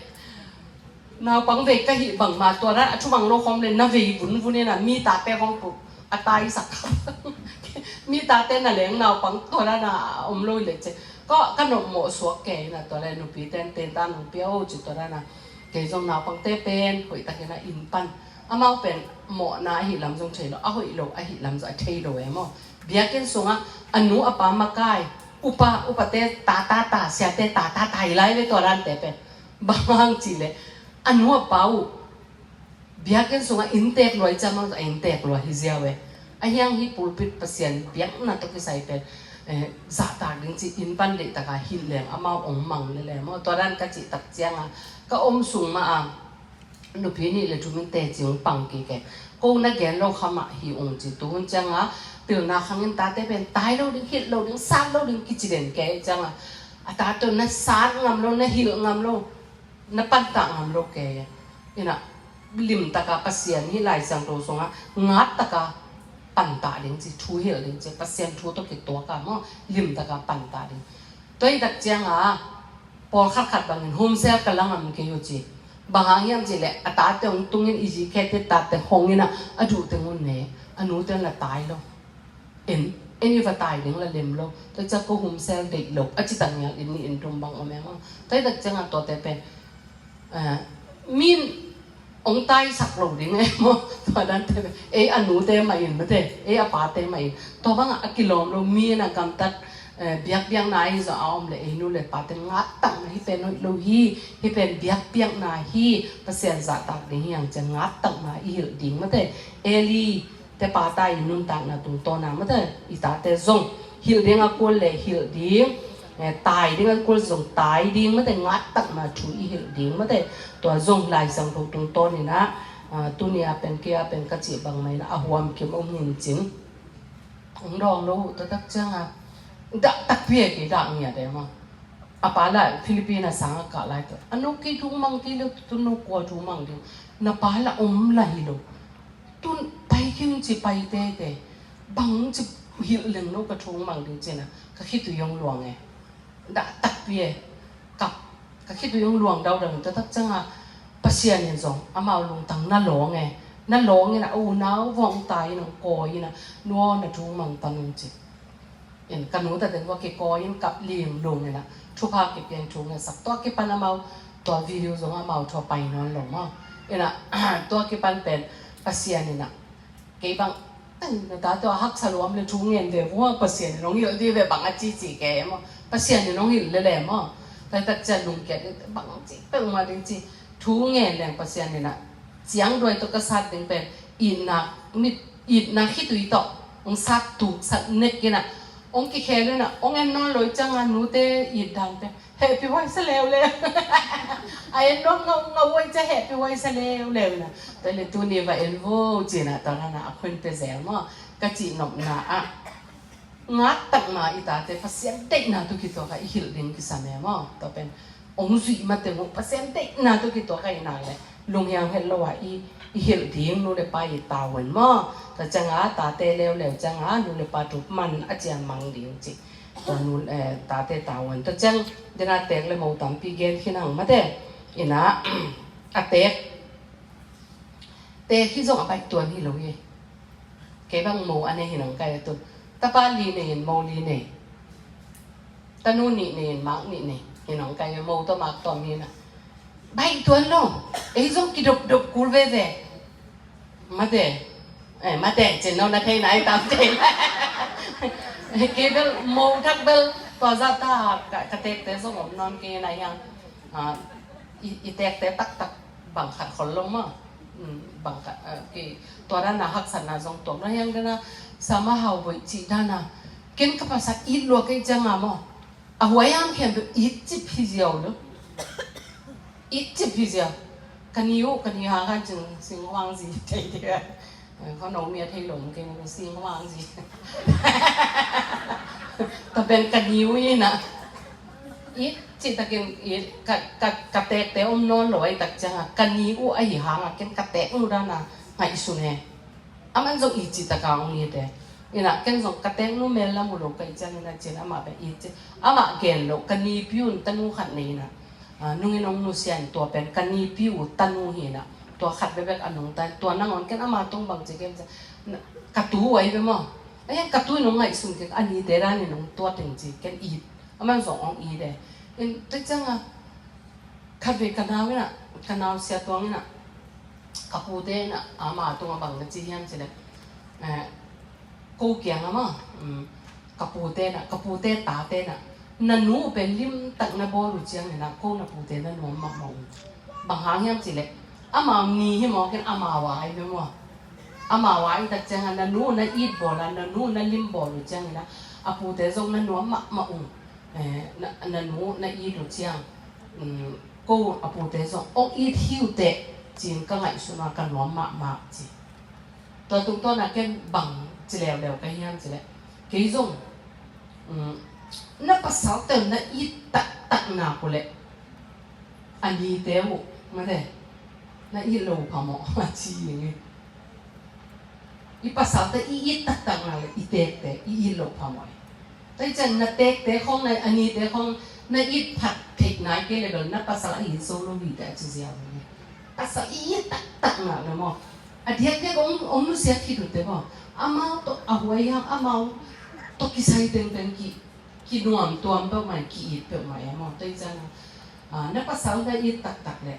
Naupang vei ka hih bangma tua dan a thumang lo khawm le na vei vunvun ina mi tate khong pu a taisak. Mi tate na leng naupang tua dan a om lo le ce. Ka, ka nop mawh suak kei ina tua le nupi ten ten dan nupi a o ci tua dan a. Kei zong naupangte pen hoih takin a inn pan amau pen mawhna ahi lam zong thei lo, a hoih lo ahi lam zong a thei lo e maw. Biakinn sungah a nu a pa makai, upa, upate ta ta ta, siate ta ta ta hi lai ve tua dante pen. Bang hang cih leh a nu a pa uh biakinn sungah inntek lua i ciam hang zong a inntek lua hi ziau e. A hiang hi pulpit Pasian biakna tawh kisai pen, eh, zahtak ding ci inn pan deihtaka hilh leng amau ong mang lele maw. Tua dan ka cih tak cianga ka om sung mah a nupi nih le thum in teci ong pang kik e. Ko na gen lo kha mah hi ung ci tu hun cianga pilna khangin tate pen tai lo ding, hilh lo ding, sat lo ding kici den kei cianga a tate na sat ngam lo, na hilh ngam lo, na pantah ngam lo kei e. Ina limtaka Pasian hih Lai Siangtho sunga ngattaka pantah ding ci, thu hilh ding ci, Pasian thu tawh kituaka maw limtaka pantah ding. Tua hi tak cianga pawlkhat khat bangin homecell ka la ngam kei uh ci. Bang hang hiam cih leh a tate hong tungin i zikkhiate tate hong ina a duh teng un ne a nute la tai lo. En, en i va tai ding la lem lo. Tua ciang ko homecell deih lo a ci tak ngial in ni in tum bang om e maw. Tua hi tak cianga tuate pen, eh, min ong taisak lo ding e maw. Tua dante pen ei a nute mah in mate, ei a pate mah in. Tua banga a kilawm lo mi ina gamtat Eh, biakpiakna ahi zong a om le ei nu le pate ngattakna hih pen hoih lo hi, hih pen biakpiakna hi, Pasian zahtak ding hi hang ciang ngattakna i hilh ding mate. Eli te pata i nuntakna tungtawna mate i tate zong hilh ding a kul le hilh ding, eh, tai ding a kul zong tai ding mate, ngattakna thu i hilh ding mate. Tua zong Lai Siangtho tungtawn inah, ah, tuni a pen kei a pen ka cih bangmah inah a huam kim om hin cin. Hong dawng lo uh taktak cianga dah takpi e, kei dah ngiat e maw. A pa lah Philippine a sang a kah lai tawh a no kei thu mang kei lo, tu no kua thu mang ding, na pa lah om lah hi lo. Tun pai kim ci pai tete, bang ci hilh leng no ka thu mang ding cina ka khitui hong luang e. Dah takpi e, kap ka khitui hong luang daudau in taktak cianga Pasian in zong amau lungtang na lawng e, na lawng ina a unau vong tai ina kawi ina nuaw na thu mang pan ung ci. In ka nu tate vua kikawi in kap ling lung ina thupha kipiang thu ngen sak tua kipan amau tua video zong amau thua pai nawn lo maw. Ina tua kipan pen Pasian ina kei bang, ai, na ta tua haksa luam le thu ngen ve vua Pasian in hong hilh dih ve bang a ci ci kei maw. Pasian in hong hilh le le maw. Taktak cian lungkiat bang ci peuhmah ding ci thu ngen leng Pasian ina ciang duai tawh ka sat ding pen itna mit itna khitui tawh hong sat tuk sat nek ina hong kikhel ina hong en nawn lo i cianga nute it dan pen hehpih huai sa leuleu. A en dong ngau ngau huai cia hehpih huai sa leuleu ina. Tua le tuni va en vo cina tua nana a khun pe zel maw. Ka cih nopna ah ngattakna i tate Pasian deihna tu kituak a i hilh ding kisam e maw. Tua pen ong zuih mate maw Pasian deihna tu kituak a i nak le lunghiang het lo a i i hilh ding nu le pa i tavuan maw. Tua cianga tate leuleu cianga nu le pa tu man a cian mang ding ci. Tua nu, eh, tate tavuan. Tua ciang dena tek le mo tampi gen khin hang mate. Ina a tek tek hi zong a baih tuan hi lo hi. Kei bang mo a nei hi nang kai a tun tapa li nei in mo li nei. Tanu nih nei in mak nih nei hi nang kai a mo tawh mak tawm hi na. Baih tuan lo. Ei zong kidopdop kul veve. Mate. Eh, mate cin no na thei nai tam thei. Kei bel mo thak bel tua za ta ka, ka tekte zong om nawn kei na hiang. Ah, i, i tekte taktak bang khat khol lo maw. Mm, bang khat, ah, kei tua dana haksatna zong tuak na hiang dana sama hau boih cih dana ken ka pasa it lua kei cianga maw. A huai am khem beuh it cip hi ziau lo. It cip hi ziau. Ka ni uh, ka ni hang khan cing sing huang zi thei dia. Kha no mi a thei lo keng sing huang zi. Ta pen ka ni uh ina. It cip takin it ka, ka, ka tekte om nawn lo ai tak cianga ka ni uh ahi hanga ken ka tek uh dana ngaihsun e. Aman zong i ci taka ong i te. Ina ken zong ka teng nu mel lam uh lo ka i ciang ina cin amah bek i ci. Amah gen lo ka nipi un tanu khat nei ina. Ah, nungin ong nusia in tua pen ka nipi uh tanu hi ina. Tua khat bek bek a nungta in tua nangawn ken amah tong bang ci ken ci. Ka tu uh ai be maw. Ai ka tu in ong ngaihsun kei a nite dan in ong tua teng ci ken i. Aman zong ong i de. In te cianga khat vei ka nau ina, ka nau sia tuang ina. Ka pute ina, ama tunga bang na ci hiam ci le. Eh, ko kiang ama, mm, ka pute ina, ka pute tate ina. Na nu pen limtak na bawl uh ciang ina, ko na pute na nuam mahmah uh. Bang hang hiam ci le. Ama ni hi maw ken ama wa ai be maw. Ama wa ai tak ciang na nu na it bawl a, na nu na lim bawl uh ciang ina. A pute zong na nuam mahmah uh. Eh, na, na nu na it uh ciang. Mm, ko a pute zong ong it hi uh teh cin ka ngaihsun a ka nuam mahmah ci. Tua tungtawn a ken bang ci leuleu ka hiam ci le. Kei zong, mm, na pasal te na it taktak nak uh le. A nite uh, mate. Na it lo phamawh, a ci ing e. I pasal te i it taktak nak le i tekte i it lo phamawh e. Tua i ciang na tekte khong na a nite khong na it phat theih nai kei le bel na pasal a it zo lo hi te a ci ziau hi. Pasal i it taktak nak le maw. A diakdiak ong, ong nusia khit uh te maw. Amau tawh a huai hiam amau tawh kisai tengteng ki kinuam tuam peuhmah, ki-it peuhmah e maw. Tua i ciang a, ah, na pasal na it taktak le,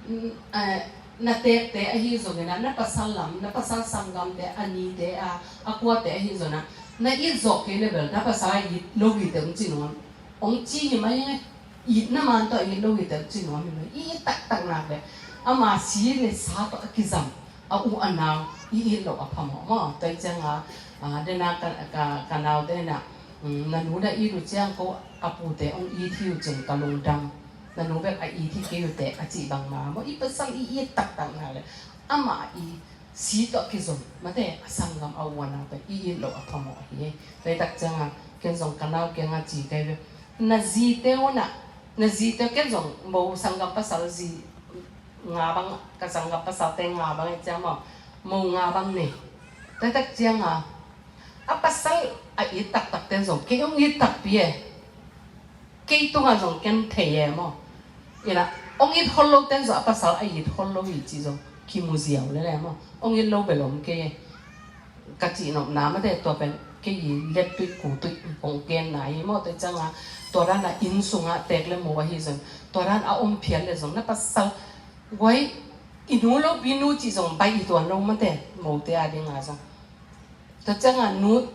mm, eh, na tekte ahi zongin a, na pasal lam, na pasal sanggamte, a nite a, a kuate ahi zongin a, Na it zawh kei le bel na pasal a it lo hi teh hong ci nuam. Hong ci hi mai e. Itna man tawh a it lo hi teh hong ci nuam hi mai. I it taktak nak le ama si le sa tawh a kizam a u a nau i it loh a phamawh maw? Tua hi cianga, a, dena ka, ka, ka naute na, um, na nu na it uh ciang ko a pute hong it hi uh cin ka lungdam. Na nu bek a it hi kei uh teh a cih bangma maw? I pasal i it taktak nak le ama i si tawh kizom mate a sanggam a u a nau pen i it loh a phamawh hi. Tua hi tak cianga ken zong ka nau kianga ci kei ve. Na zite uh na, na zite uh ken zong mo sanggam pasal zi nga bang, ka sanggam pasalte nga bang e ciang maw, mo nga bang nei. Tua tak cianga a pasal a it taktak ten zong kei hong it takpi e. Kei tungah zong ken thei e maw. Ina hong it hol lo ten zong a pasal a it hol lo hi ci zong kimu ziau lele maw. Hong it lo bel om kei e. Ka cihnopna mate tua pen kei i let tuih ku tuih kong genna hi maw? Tua cianga tua dana inn sunga tek le mo ahi zong tua dan a om phial le zong na pasal guai i nu lo pi nu cih zong baih i tuan lo mate mote a dinga zong. Tua cianga nu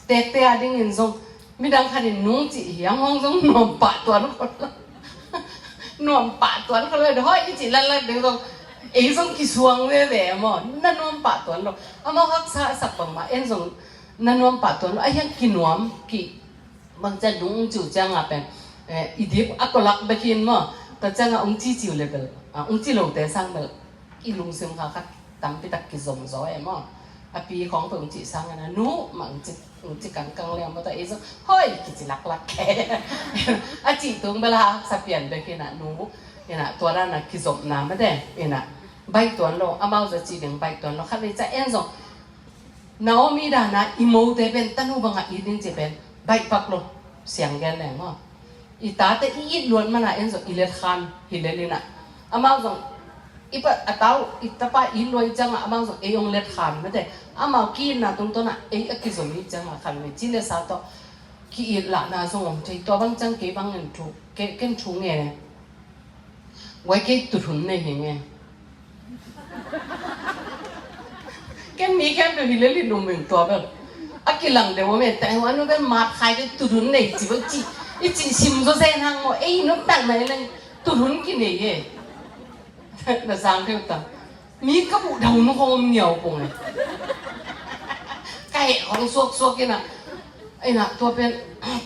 tekte a dingin zong midang khanin nung cih hiang hong zong nuam pah tuan khol lo. Nuam pah tuan khol lo hoi i cih latlat ding zong ei zong kisuang veve maw? Na nuam pah tuan lo. Amau haksa a sak bangmah en zong na nuam pah tuan lo. A hiang kinuam ki bang ciang nung ung ciu cianga pen, eh, i dip a kolak bekin maw? Tua cianga ung ci ciu le bel, ah, ung ci lote sang bel i lungsim kha khat tampi tak kizom zaw e maw? A pi khawng pe ung ci sang ana nu ma ung ci, ung ci kangkang le maw? Tua ei zong hoi kici laklak ke. A ci tung bel a haksa pian bekin a nu ina tua dana kizopna mate ina baih tuan lo. Amau za ci ding baih tuan lo khat vei ca en zong Naomi dana i mote pen tanu banga it ding ci pen baih pak lo. Siang gen leng maw? I tate i it luat mana en zong i let khan hi lel ina. Amau zong i pa a tau i tapa it luat i cianga amau zong ei ong let khan mate. Amau ki itna tungtawna ei a kizom i cianga khan me ci le sa tawh ki it lahna zong om thei tua bang ciang kei bang en thu ke ken thu nge. Guai kei tuthun nei hi nge. Ken mi khempeuh hi lel hi num ing tua bel. A kilang deuh om e, Taiwan nu bel mat khai deuh tuthun nei ci bel ci. I ci sim zaw zen hang maw, ei nop tak na i leng tuthun kinei e. Na sang deuh ta. Mi ka buh dau nu khong om niau pong e. Ka heh khong suaksuak ina. Ina tua pen,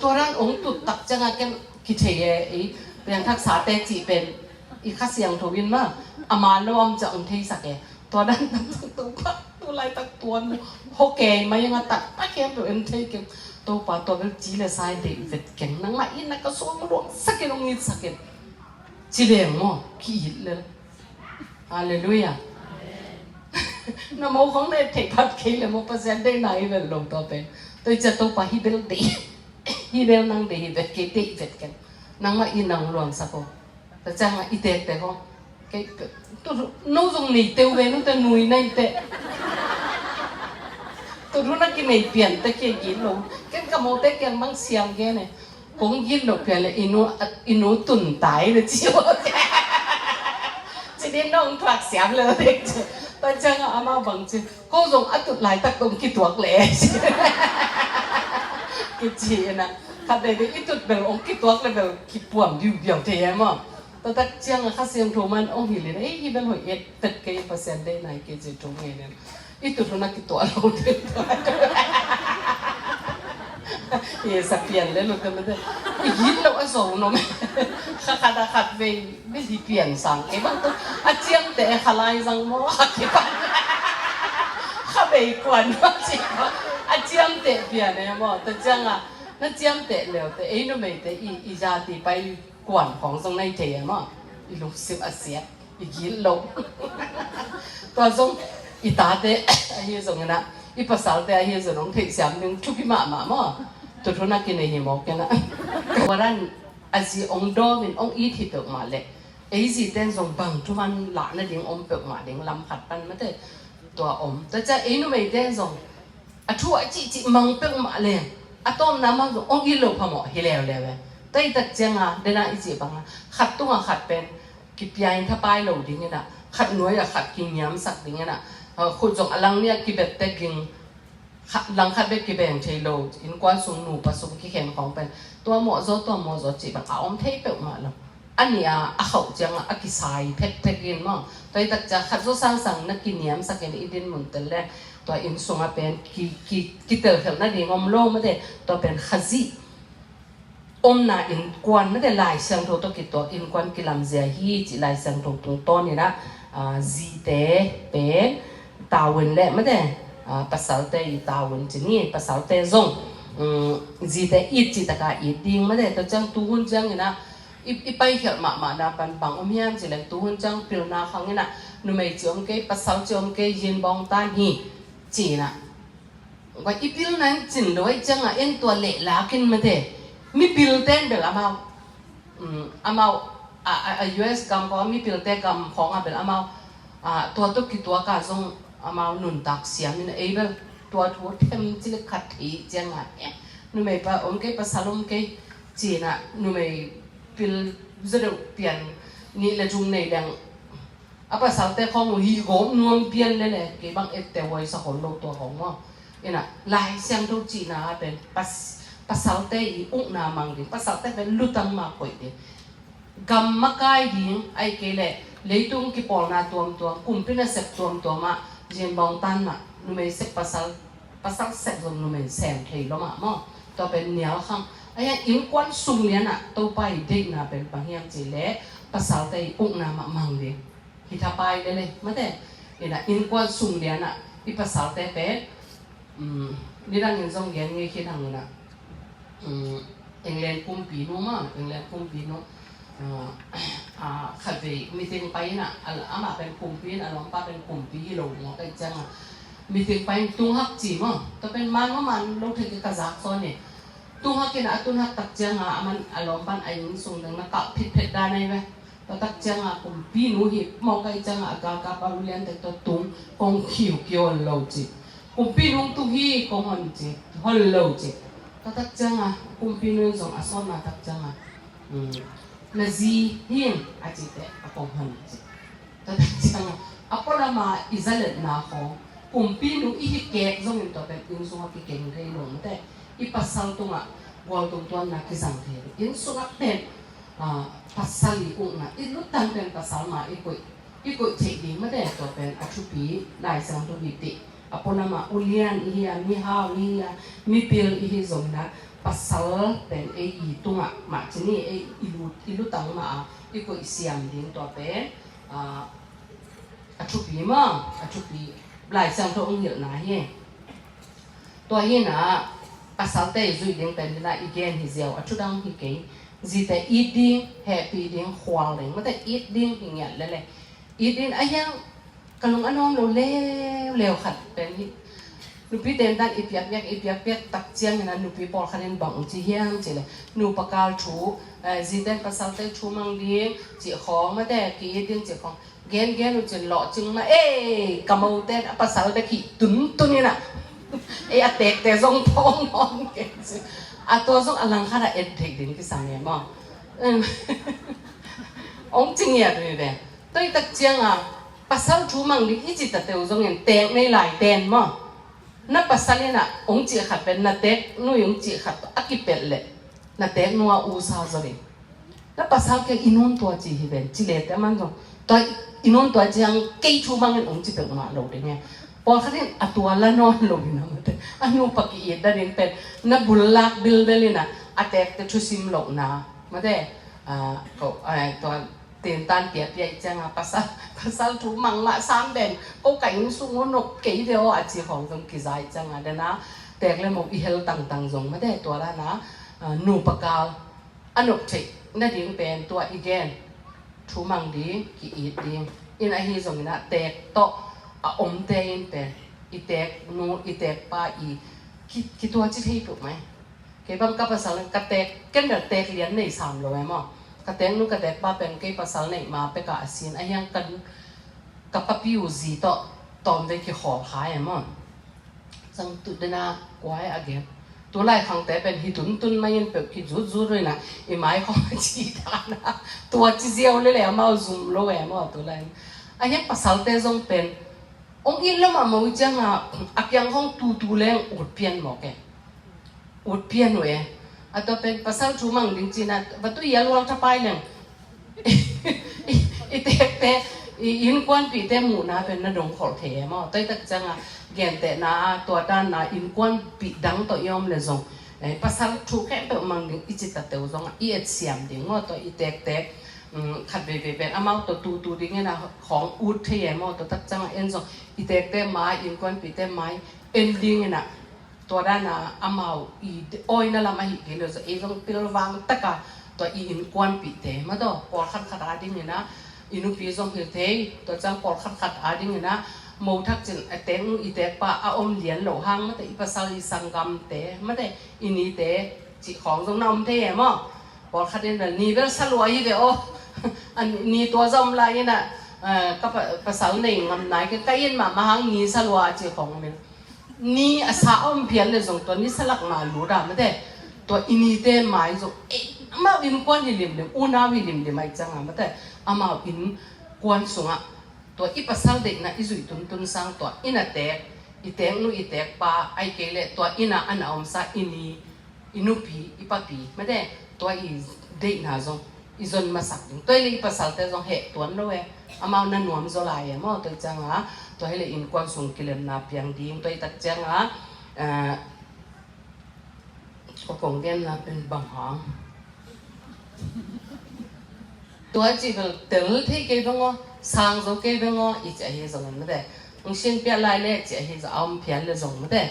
tua dan ong tut tak cianga ken kithei e, ei piangthaksate cih pen i Kha Siangtho in ma a man lo om ciang ong theisak e. Tua dan tak ciang Topa tu laitak tuan hokei mai nga tak tak khempeuh en thei keng. Topa tua bel ci le sai deih vet keng. Nangmah in na ka suang luangsak in ong itsak in. Ci leng maw ki it lel. Halleluiah. Na mo khong na et theih phat kei le maw Pasian deihna hi vel lo tua pen. Tua i cia Topa hi bel deih. Hi bel nang deih hi vet kei deih vet kei. Nangmah i nang luangsak aw. Tua cianga i tektek aw. Kei tu no zong nei teu ve nu te nui na i te. Tu nu na kinei pian te kei gin lo. Ken ka mo te kiang bang siang gen e. Kong gin lo pian le i nu, i nu tun tai le ci aw. Ci din nong thuak siam le dek ci. Tua cianga amau bang ci. Ko zong a tut laitak dong kituak le. Kici ina. Khat dei dei i tut bel ong kituak le bel kipuam diu biau thei e maw. Tua tak cianga Kha Siangtho man ong hilh ina. Ei hi bel hoih et pet kei Pasian deihna hi kei ci thu nge nen. I tut hun a kituah lo te. I sa pian le lo te mate. I gin lo a zo no me. Kha khat a khat vei bel hi pian sang kei bang tu. A ciamteh e kha lai zang maw a kibang. Kha bei kuan maw ci maw. A ciamteh pian e maw. Tua cianga na ciamteh leu te ei numeite i, i zati pai kuan khong zong na i thei e maw. I lungsim a siat. I gil lo. Tua zong i tate ahi zongin ah i pasalte ahi zong hong theihsiam ding thupi mahmah maw? Tuthun a kinei hi maw ken ah. Tua dan a zi hong dawmin hong it hi peuhmah leh ei zite in zong bang thuman lah nading om peuhmah ding lam khat pan mate tua om. Tua ciah ei numeite in zong a thu a cihcih mang peuhmah leng a tawpna mang zong hong it lo phamawh hi leuleu e. Tua i tak cianga dena i cih banga khat tunga khat pen kipia in thapai lo dingin ah khat nuai ah khat kingiamsak dingin ah khut zong a lang nia kibet tek ding. Khat, langkhat bek kibeng thei lo, innkuan sung nupa sung kikhen khawng pen tua mawhzaw, tua mawhzaw cih bang a om thei peuhmah lo. A nih a, a khauh ciangah a kisai phekphek in maw. Tua hi tak ciang khat zaw sangsang na kiniamsak in i din mun tel le tua inn sungah pen ki, ki, kitelkhelh nading om lo mate. Tua pen Khazih omna innkuan mate, Lai Siangtho tawh kituak innkuan kilamzia hi cih Lai Siangtho tungtawn inah, aa, zite pen tavuan le mate, aa, pasalte i tavuan ci ni, pasalte zong, um, zite it cih taka it ding mate. Tua ciang tuhun ciang inah i, i paikhialh mahmahna pan bang om hiam cih leh tuhun ciang pilna khawng inah numei ci om kei, pasal ci om kei, yin bawng tan hi ci inah. Koi i pilna in cin lo ahih ciangah en tua lehlak in mate. Mipilte in bel amau, um, amau, a, a, a U S gam khawng, mipilte gam khawngah bel amau, a, tua tawh kituak a zong amau nuntak siam in ei bel tua thu them ci le khat thei ciangah, eh, numei pa om kei, pasal om kei ci inah numei pil zaw deuh pian nih le thum nei leng a pasalte khawng uh hi gawp nuam pian lele, kei bang ette huai sa hon lo tua khawng maw. Inah Lai Siangtho cihna ah pen pas, pasalte i ukna mang ding, pasalte pen lutang mah koih ding. Gam makai ding, ahih kei leh leitung kipawlna tuamtuam, kumpi nasep tuamtuam ah yin bawng tan mah, numei sep pasal, pasal sep zong numei sem thei lo mah maw. Tua pen nial khang. Ahi hang innkuan sung lianah Topa i deihna pen bang hiam cih leh pasalte i ukna mah mang ding. Hi thapai lele mate. Inah innkuan sung lianah i pasalte pen, um, nidangin zong gen ngei khin hang inah, um, England kumpinu maw, England kumpinu, uh, uh, khatvei meeting pai inah, a, amah pen kumpi in, a lawmpa pen kumpi hi lo maw, kai ciangah meeting pai in tunghak ci maw. Tua pen man maw man lo thei kei ka zak sawn hi. Tunghak inah a tunghak tak ciangah aman a lawmpan a inn sung dang na kah phitphet dan ahi ve. Tua tak ciangah kumpinu hi mawk ahih ciangah a galkap a uliante tua tung kong khiukiu hon lo ci. Kumpinu tung hi kong hon ci, hon lo ci. Tua tak ciangah kumpinu in zong a sawtna tak ciangah, um, na zi hi a ci teh a kong hon ci. Tua tak ciangah a pualama i zaletna khawng kumpinu i hi kek zongin tua pen inn sungah kikeng thei lo mate. I pasal tungah gualtung tuanna kizang thei lo. Inn sungah pen, ah, pasal i ukna, i lutang pen pasal mah i koih, i koih theih ding mate. Tua pen a thupi Lai Siangtho i tih. A pualama ulian i hi a, mihau i hi a, mipil i hi zong inah pasal pen ei i tungah mah ci ni, ei i lut, i lutang mah a i koih siam ding tua pen, ah, a thupi maw, a thupi Lai Siangtho hong hilhna hi. Tua hi inah pasalte i zuih ding pen hi inah i gen hi ziau, a thudang hi kei. Zite it ding, hehpih ding, khual ding mate, it ding hi ngiat lele. It ding ahih hang ka lung a nuam lo leuleu khat pen hi. Nupi tentan i piakpiak, i piakpiak tak ciang inah nupi pawlkhat in bang ci hiam cih leh nupa kal thu, eh, zite in pasalte thu mang ding cih khawng mate, ki-it ding cih khawng. Gengen uh cin lawhcing mah, ei, ka mote in a pasal bek hi tuntun inah. Ei, a tekte zong phawng nawn kei cin. A tua zong a langkhat a et theih ding kisam e maw. Hong ci ngiat uh hi ve. Tua hi tak ciangah pasal thu mang ding i ci tate uh zongin tek nei lai ten maw. Na pasal inah hong cih khat pen na teknu i hong cih khat a kipelh leh na teknu a usa zaw ding. Na pasal kei i nun tua ci hi ven, ci lete man zong. Tua i nun tua ci hang kei thu mangin ong ci peuhmah lo ding e. Pawlkhat in a tua la nawn lo hi na mate. A nupa ki-it na ding pen na bul lak bilbel ina a tekte thusim lohna mate. A, ko, a, tua tentan piapia i cianga pasal, pasal thu mang mah sam ven. Ko ka inn sung uh nop kei ve aw a ci khawng zong kiza i cianga dena tek le mok i hel tangtang zong mate tua dana, a, nupa kal a nop theih nading pen tua i gen thu mang ding, ki-it ding. In ahi zongin a tek tawh a omte in pen i teknu i tekpa i ki, kituaci thei peuh mai. Kei bang ka pasal ka tek, ken bel tek lian nei sam lo e maw. Ka teknu ka tekpa pen kei pasal neih ma peka a sin a hiang kan ka papi uh zi tawh tawmvei kikhawl kha e maw. Cang tu dena kuai a gen. Tulai khangte pen hi tuntun mai in peuh kizutzut uh ina i mai khawng a ci dana. Tua ci ziau lele amau zum lo e maw tulai. A hiang pasalte zong pen Hong it lo mahmah uh ciangah a kiang hong tutu leng ut pian mawk e. Ut pian uh e. A tua pen pasal thu mang ding cina va tu i a luang thapai leng i tekte, i innkuanpihte muhna pen na dong kholh thei e maw? Tua i tak ciangah gentehna a tua danna innkuanpih dang tawh i om le zong, eh, pasal thu khempeuh mang ding i citate uh zongah i etsiam ding maw? Tua i tekte, um, khat veivei pen amau tawh tutu dingin a khawng ut thei e maw? Tua tak ciangah en zong i tekte mai, innkuanpihte mai en dingin ah tua dana amau i awina lam ahi kei lo zong, ei zong pilvang taka tua i innkuanpihte mate, pawlkhat khat a dingin ah i nupi zong hi thei, tua ciang pawlkhat khat a dingin ah mo thak cin a teknu i tekpa a om lian lo hang mate, i pasal i sanggamte mate, i nite cih khawng zong na om thei e maw? Pawlkhat in bel ni bel sa lua hi ve aw. A ni, ni tua zom lai in ah, eh, ka pa, pasal nei ngam nai kei, ka in mahmah hang ni sa lua a ci khawng om in. Ni a sa a om phial le zong tua ni sa lak ma lut a mate. Tua i nite mai zong, eh, amau innkuan hi limlim, unau hi limlim ai ciang a mate. Amau innkuan sungah tua i pasal deihna i zuih tuntun sang tua i na tek, i teknu i tekpa ai kei le tua i na a na omsa i ni, i nupi, i papi mate, tua i deihna zong i zon masak ding. Tua i le i pasalte zong heh tuan lo e, amau na nuam zaw lai e maw? Tua i cianga tua hi le innkuan sung kilemna piang ding. Tua i tak cianga, eh, ka kong genna pen bang hang? Tua cih bel tel thei kei bang aw, sang zo kei bang aw i ci ahi zongin mate, hong sin piah lai le ci ahi zong a om phial le zong mate,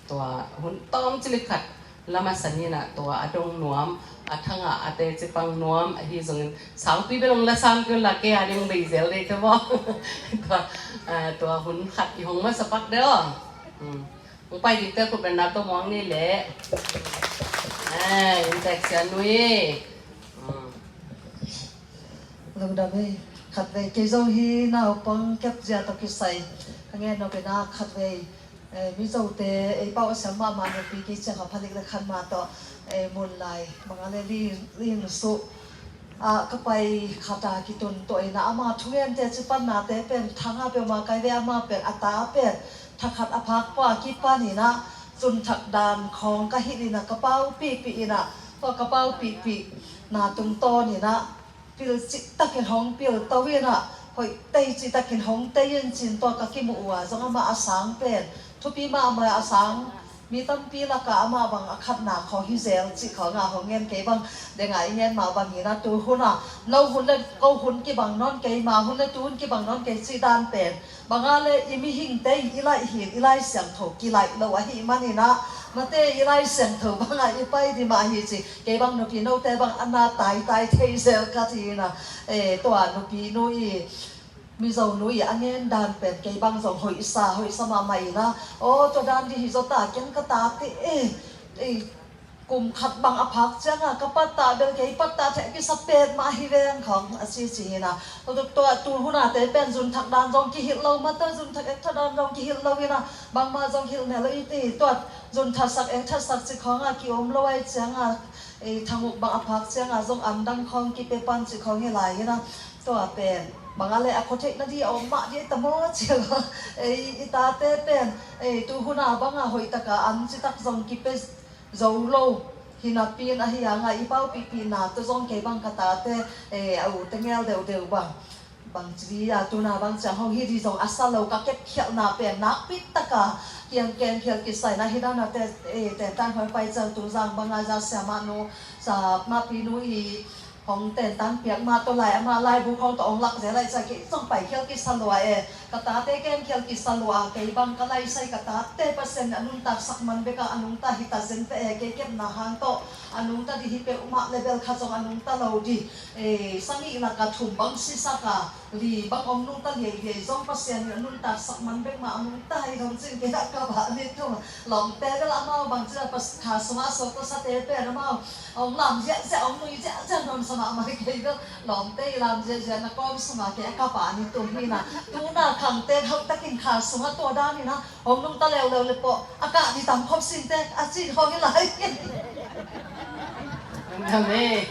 tua hun tawm cilik khat lama saninah tua a dong nuam, a thangah a teci pang nuam ahi zongin sangpi bel hong la sam kei la kei a ding bei zel dei te maw? Tua, ah, tua hun khat i hong masa pak deuh. Hmm. Hong pai dikte khut beng na tawh muang ni leh. Eh, in tek sia nui. Hmm. Lungdam ei. Khatvei kei zong hi naupang kep zia tawh kisai ka ngen nopina khatvei, eh, Mizote ei pau a siam mahmah nupi kei ciang a phalik le khan mah tawh, eh, mun lai manga le ling, ling suh. Ah, ka pai khata kitun tawh ina ama thungente ci pannate pen thanga peuhmah kai ve, ama pen a ta pen thakhat a phak pua kipan ina zunthak dan khawng ka hih ina ka pau pihpih ina, tua ka pau pihpih na tungtawn ina pil cihtakin hong pil to ina hoih tei cihtakin hong tei in cin tua ka kimuh uh a zong ama a sang pen thupi mahmah a sang. Mi tampi lakah amah bang a khatna khawng hi zel cih khawng a hong ngen kei bang dengah i ngen mah bangin a tu hun a no hun le ko hun kibang nawn kei, ma hun le tu hun kibang nawn kei cih dan pen bangah le i mihingte i laih hin i Lai Siangtho kilaih lo ahih manin ah mate i Lai Siangtho bangah i pai dih mah hi ci. Kei bang nupi note bang a na taitai thei zel ka ci ina, eh, tua nupi nu i Mizo nu i a ngen dan pen kei bang zong hoihsa, hoihsa mahmah ina. Aw, tua dan di hi zaw ta ken ka tate, eh, eh, kum khat bang a phak cianga ka pattah bel kei pattah theh kisa pet mah hi veng khawng a ci ci ina. Tua, tua tu hunate pen zunthak dan zong kihilh lo mate, zunthak ekthat dan zong kihilh lo ina. Bangmah zong hilh mel lo i ti, tua zunthak sak ekthat sak ci khawng a ki-om lo ai cianga, eh, thanguk bang a phak cianga zong andang khawng kipe pan ci khawng hi lai ina. Tua pen banga le a khuatheih na di a om mah di ta maw ci lo. Ei, i tate pen, ei, tu huna banga hoih taka an citak zong kipe zo lo. Hinapi in ahi anga i paupihpihna tu zong kei bang ka tate, ei, a u te ngel deuhdeuh bang. Bang ci di a tuna bang ciang hong hi di zong a sa lo ka kepkhialhna pen nakpi taka kiang kengkhial kisai na hi dana te, ei, tentan hoi pai ciang tu zang banga za siamah nu, sa mahpi nu i hong tentan piak mah tawh lai amah laibu khawng tawh hong lak zel lai cia kei zong paikhial kisa lua e. Ka tate kengkhial kisa lua a kei bang ka laisai ka tate Pasian in a nuntaksak man beka a nungta hi ta zen pe e, kei kepna hang tawh a nungta di hi peuhmah le bel kha zong a nungta lo di. E, sangih laka thum bang sisak a li bang hong nungta liailiai zong Pasian in a nuntaksak man bek mah a nungta hi dong cin kei a ka bah ni tum. Lawmte bel amau bang cin a kha sungah suak tawh sate pen amau hong lam ziahziah, hong nui ziahziah nawn sa mahmah kei bel. Lawmte i lam ziahziah na kawm sungah kei a ka bah ni tum hi na. Tuna khangte hauh takin kha sungah tua dan hi na. Hong nungta leuleu le pawh a kah ni tam khop sinte a cin hong hi lai. Ang dam e.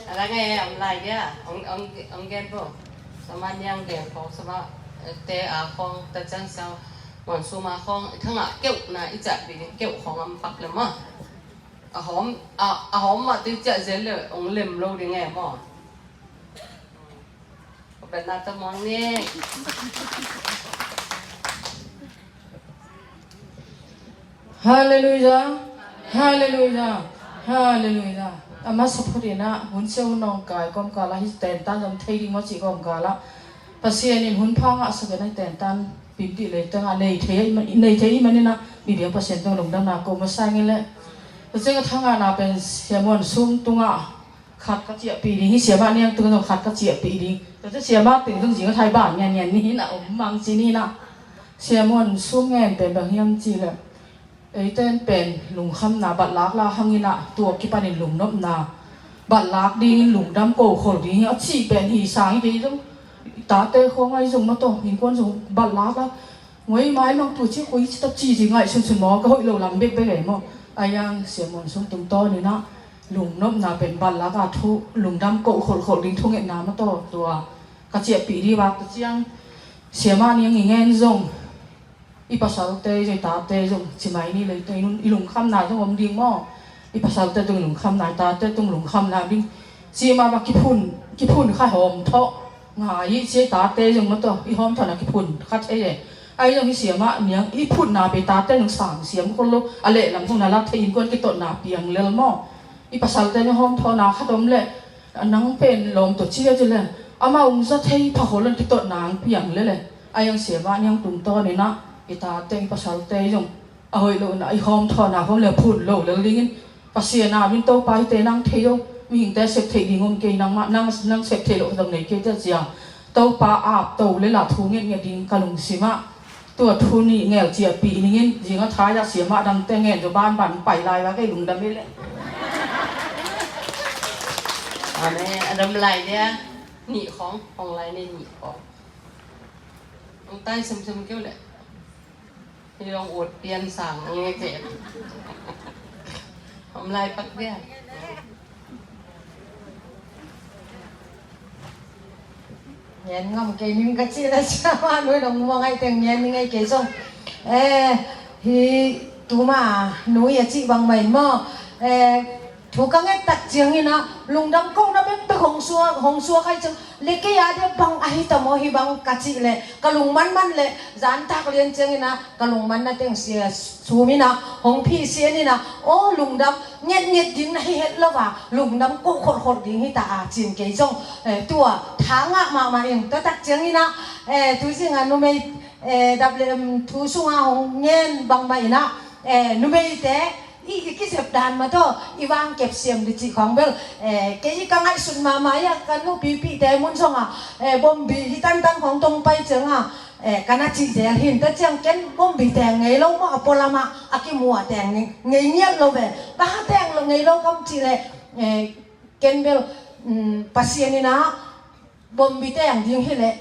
A dang e, ang lai dia. Ang, ang, ang gen po. Sama niang gen po, sama. Te a khawng ta ciang siang, muan sum a khawng i thangah keuhna i ciah pi ding, keuh khawng am pak le maw? A hawm a, a hawm mah te ciah zel le ong lem lo ding e maw? Ka betna ta muang ni. Halleluijah. Halleluijah. Halleluijah. A masa phutin ah hun sia hun nawngkai kawmkal ah hih tentan zong thei ding maw cih kawmkal ah Pasian in hun pha ngahsak in ah hih tentan Pinpih leitang ah nei thei, nei thei i manin ah mi biak Pasian tawh lungdamna ko masa ing e leh. Tua ciang a thangahna pen Sia Muan Sum tungah khat ka ciahpih ding hi, Siamah Niang tung zong khat ka ciahpih ding. Tua ciang Siamah tung zong zing a thai ban ngian ngian ni hi na om mang ci ni na. Sia Muan Sum ngen pen bang hiam ci le, eiten pen lungkhamna batlak la hangin ah tua kipanin lungnopna batlak dingin lungdam ko khol ding hi a cih pen hi sang hi kei zong. Tate khawng ai zong maw tawh innkuan zong batlak la Ngoi mai mang tu ci khui ci ta ci ci ngaihsun sun maw, ka hoih lo lam bekbek ei maw? Ai ang Sia Muan Sum tungtawn in ah lungnopna pen batlak a thu lungdam ko kholhkholh ding thungetna maw taw tua ka ciahpih dih vak ta ciang Siamah Niang i ngen zong i pasalte zong i tate zong ci mai ni lei tawh i lungkhamna zong om ding maw? I pasalte tung lungkhamna, i tate tung lungkhamna ding. Ci mah bang kiphun, kiphun kha hawm thawh ngai i ci, i tate zong maw taw i hawm thawhna kiphun kha thei e. Ai zong i Siamah Niang i phutna pen i tate zong sang siam khol lo, a lehlam zong na lak thei, innkuan kitotna piang lel maw? I pasalte zong hawm thawhna khat om leh, a nang pen lawm tawh ci a ci le, amah ung za thei pha khol lo, kitotna ang piang lel e. Ai ang Siamah Niang tungtawn in ah i tate i pasalte zong a hoih lo na i hawm thawhna khawng le phun lo lel dingin Pasian a min Topa hite nang thei lo, mihingte sep theih ding om kei, nangmah nang, nang sep theih lo zong nei kei te cia. Topa ap to le la thu ngetnget ding ka lungsim ah tua thu nih ngel ciahpih dingin zing a thai ah Siamah dangte ngen zaw banban pai lai va kei lungdam hi leh. Amen. A dam lai dia nih khawng hong lai nei nih khawng. Hong tai semsem keu leh. Hi long ut pian sang ang e ke. Om lai pak dia. Ngen ngam kei ning ka ci la cia ma nui dong mua ngai teng ngen ni ngai kei zong. Eh, hi tuma nui a ci bang mai maw. Eh, Thu ka nget tak ciangin ah lungdam kohna bekbek hong suak, hong suak hai ciang le kei a dia bang ahi ta maw hi bang ka cih leh ka lungman man leh zantak lian ciangin ah ka lungmanna teng sia sum in ah hong phisian in ah aw lungdam ngetnget ding na hi het lo a lungdam koh kholhkholh ding hi ta a cin kei zong, eh, tua tha ngah mahmah ing. Tua tak ciangin ah, eh, tu zing a numei, eh, dap le, em, thu sung a hong ngen bang mah in ah, eh, numeite i, i kizep dan mah tawh i vang kep siam dih cih khawng bel, eh, kei ka ngaihsut mahmah i a ka nu pipihte mun zong a, eh, bombi hi tantan khawng tong pai ciang a, eh, ka na cih zel hin ta ciang ken bombi teng ngei lo maw a pualam ah a kimu a teng ngei ngiat lo ve. Bang a teng lo ngei lo kam cih leh, eh, ken bel, mm, Pasian in ah bombi teng ding hi leh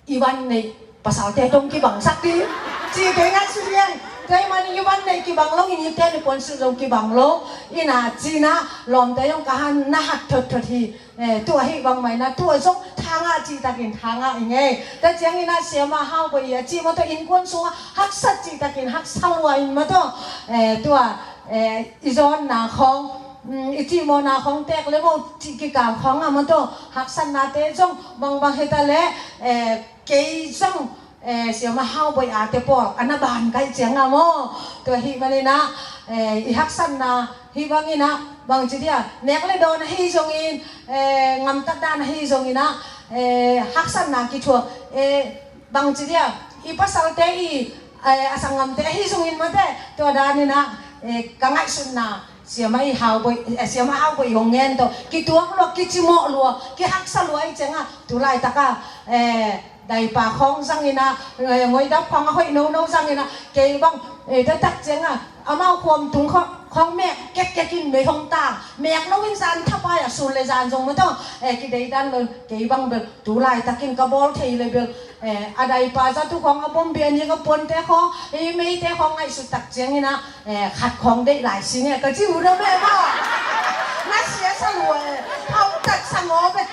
i van neih pasalte tong kibangsak ding ci kei ngaihsut lian. Tua ahih manin i van neih kibang lo, i nite ni puansilh zong kibang lo. Ina cina lawmte zong ka han na hat thotthot hi. Eh, tua hi bang mai na tua zong thangah cihtakin thangah i ngei. Tua ciangin ah siama haubawi a cih mah tawh innkuan sungah haksat cihtakin haksa lua in mah tawh, eh, tua, eh, i zawnna khawng, mm, i cihmawhna khawng tek le mo cih kikal khawng ah mah tawh haksatnate zong bangbang hi ta leh, eh, kei zong, eh, siama haubawi a te pawl a na ban kaih ciang a maw. Tua hi manin ah, eh, i haksatna hi bangin ah bangci dia nek le dawn ahi zongin, eh, ngamtat dan ahi zongin ah, eh, haksatna kithuak, eh, bangci dia i pasalte i, eh, a sanggamte ahi zongin mate tua danin ah, eh, ka ngaihsutna siama i haubawi, eh, siama haubawi hong ngen tawh kituak lua, kicimawh lua, kihaksa lua i ciang a tu laitak a, eh, daipa khawng zangin ah, eh, ngoidap khawng a hoih nono zangin ah kei bang, eh, tua tak ciang a amau khuam tung khawng, khawng mek kekkek in mei hong tang, mek lo in zan thapai a sun le zan zong mah tawh, eh, kideidan lo kei bang bel tu laitakin ka bawl thei le bel, eh, a daipa zatu khawng a bombi a ning a puante khawng, eh, meite khawng ngaihsut tak ciangin ah, eh, khat khawng deih lai sing e ka ci uh dam e maw. Na sia sa lua e, hau tat sa ngawp e.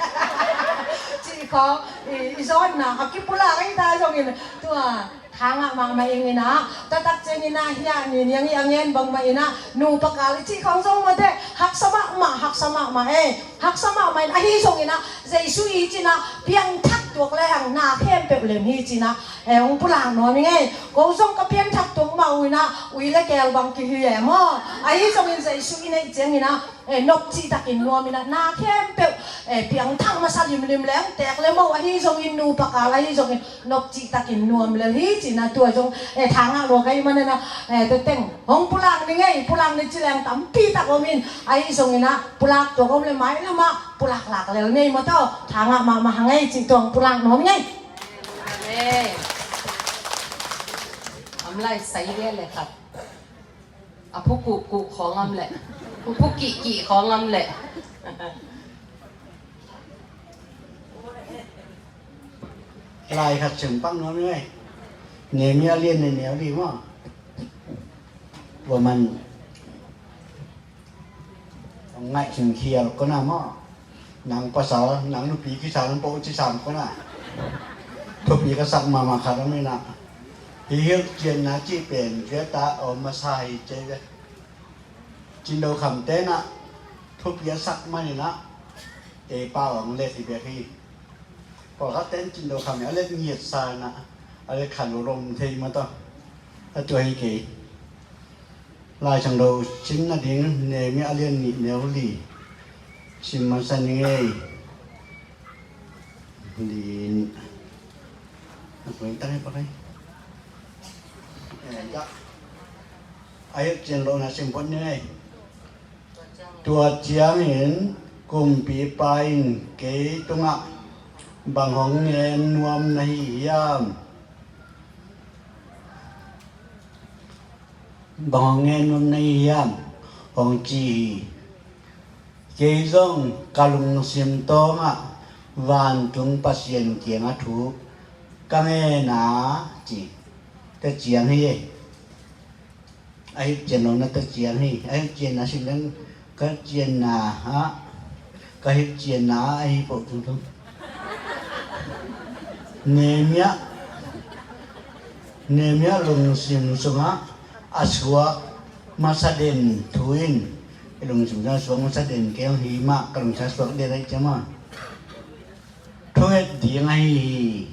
Ci khawng, I, i zawtna a kipulak ahi ta zongin tua thangah mahmah ing inah, taktak ciang inah hiah ni niang i a ngen bangmah inah nupa kal i cih khawng zong mawte haksa mahmah, haksa mahmah ei. Haksa mahmah in ahi zong inah Jesu i cinah piangthak tuak le hang na khempeuh lem hi cinah, eh, hong pulak nuam ing ei. Ko zong ka piangthak tuak mah uh inah ui le keel bang kihi e maw. Ahi zongin Jesu i neih ciang inah eh, nopcih takin nuam inah na khempeuh, eh, piangthak masa limlim leng tek le mo ahi zongin nupa kal ahi zongin nopcih takin nuam lel hi cinah tua zong, eh, thangah lua ka hih maninah, eh, teteng hong pulak ni ngei, pulak ni ci leng tampi tak om in ahi zong inah pulak tua om le mai lamah pulak lak lel ngei maw tawh thangah mahmah hang ei cih tua hong pulak nuam ngei. Amen. Am lai sai dia le khat. A phu kuhkuh khawng am leh, a phu kihkih khawng am leh. Lai khat sim pak nuam ing ei. Nehemiah lian nih neu li maw. Tua man ngaih khinkhial kona maw. Nang pasal, nang nupi kisam, nang pawh ci sam kona. Thupi ka sak mahmah khat om inah. Hih hilhcianna cih pen giata a om masa hi ci ve. Cindo Kham tenah thupi a sak man inah ei pau ang let hi bek hi. Pawlkhat ten Cindo Kham hi a let ngiat sa inah a let khan lo rom thei mah tawh. A tua hi kei. Lai Siangtho sim nading Nehemiah a lian nih neu li. Sim masa ning ei. Li nih. A kuai tang ei pakai. Eh, dah. A hilhcian lohna sim phot ning ei. Tua ciangin kumpipa in kei tungah bang hong ngen nuam na hi hiam? Bang hong ngen nuam na hi hiam? Hong ci hi. Kei zong ka lungsim tawngah vantung Pasian kiangah thu ka ngen a ci. Ka ciang hi e. A hilhcian lo na ta ciang hi. A hilhcianna sim leng ka cianna ah ka hilhcianna ah ahi poh tungtung. Nehemiah, Nehemiah lungsim sungah a suak masa den thu in, i lungsim sungah a suak masa den kei hong hi mah, ka lungsim a suak den ahi ciang mah. Thu het ding ahi hi.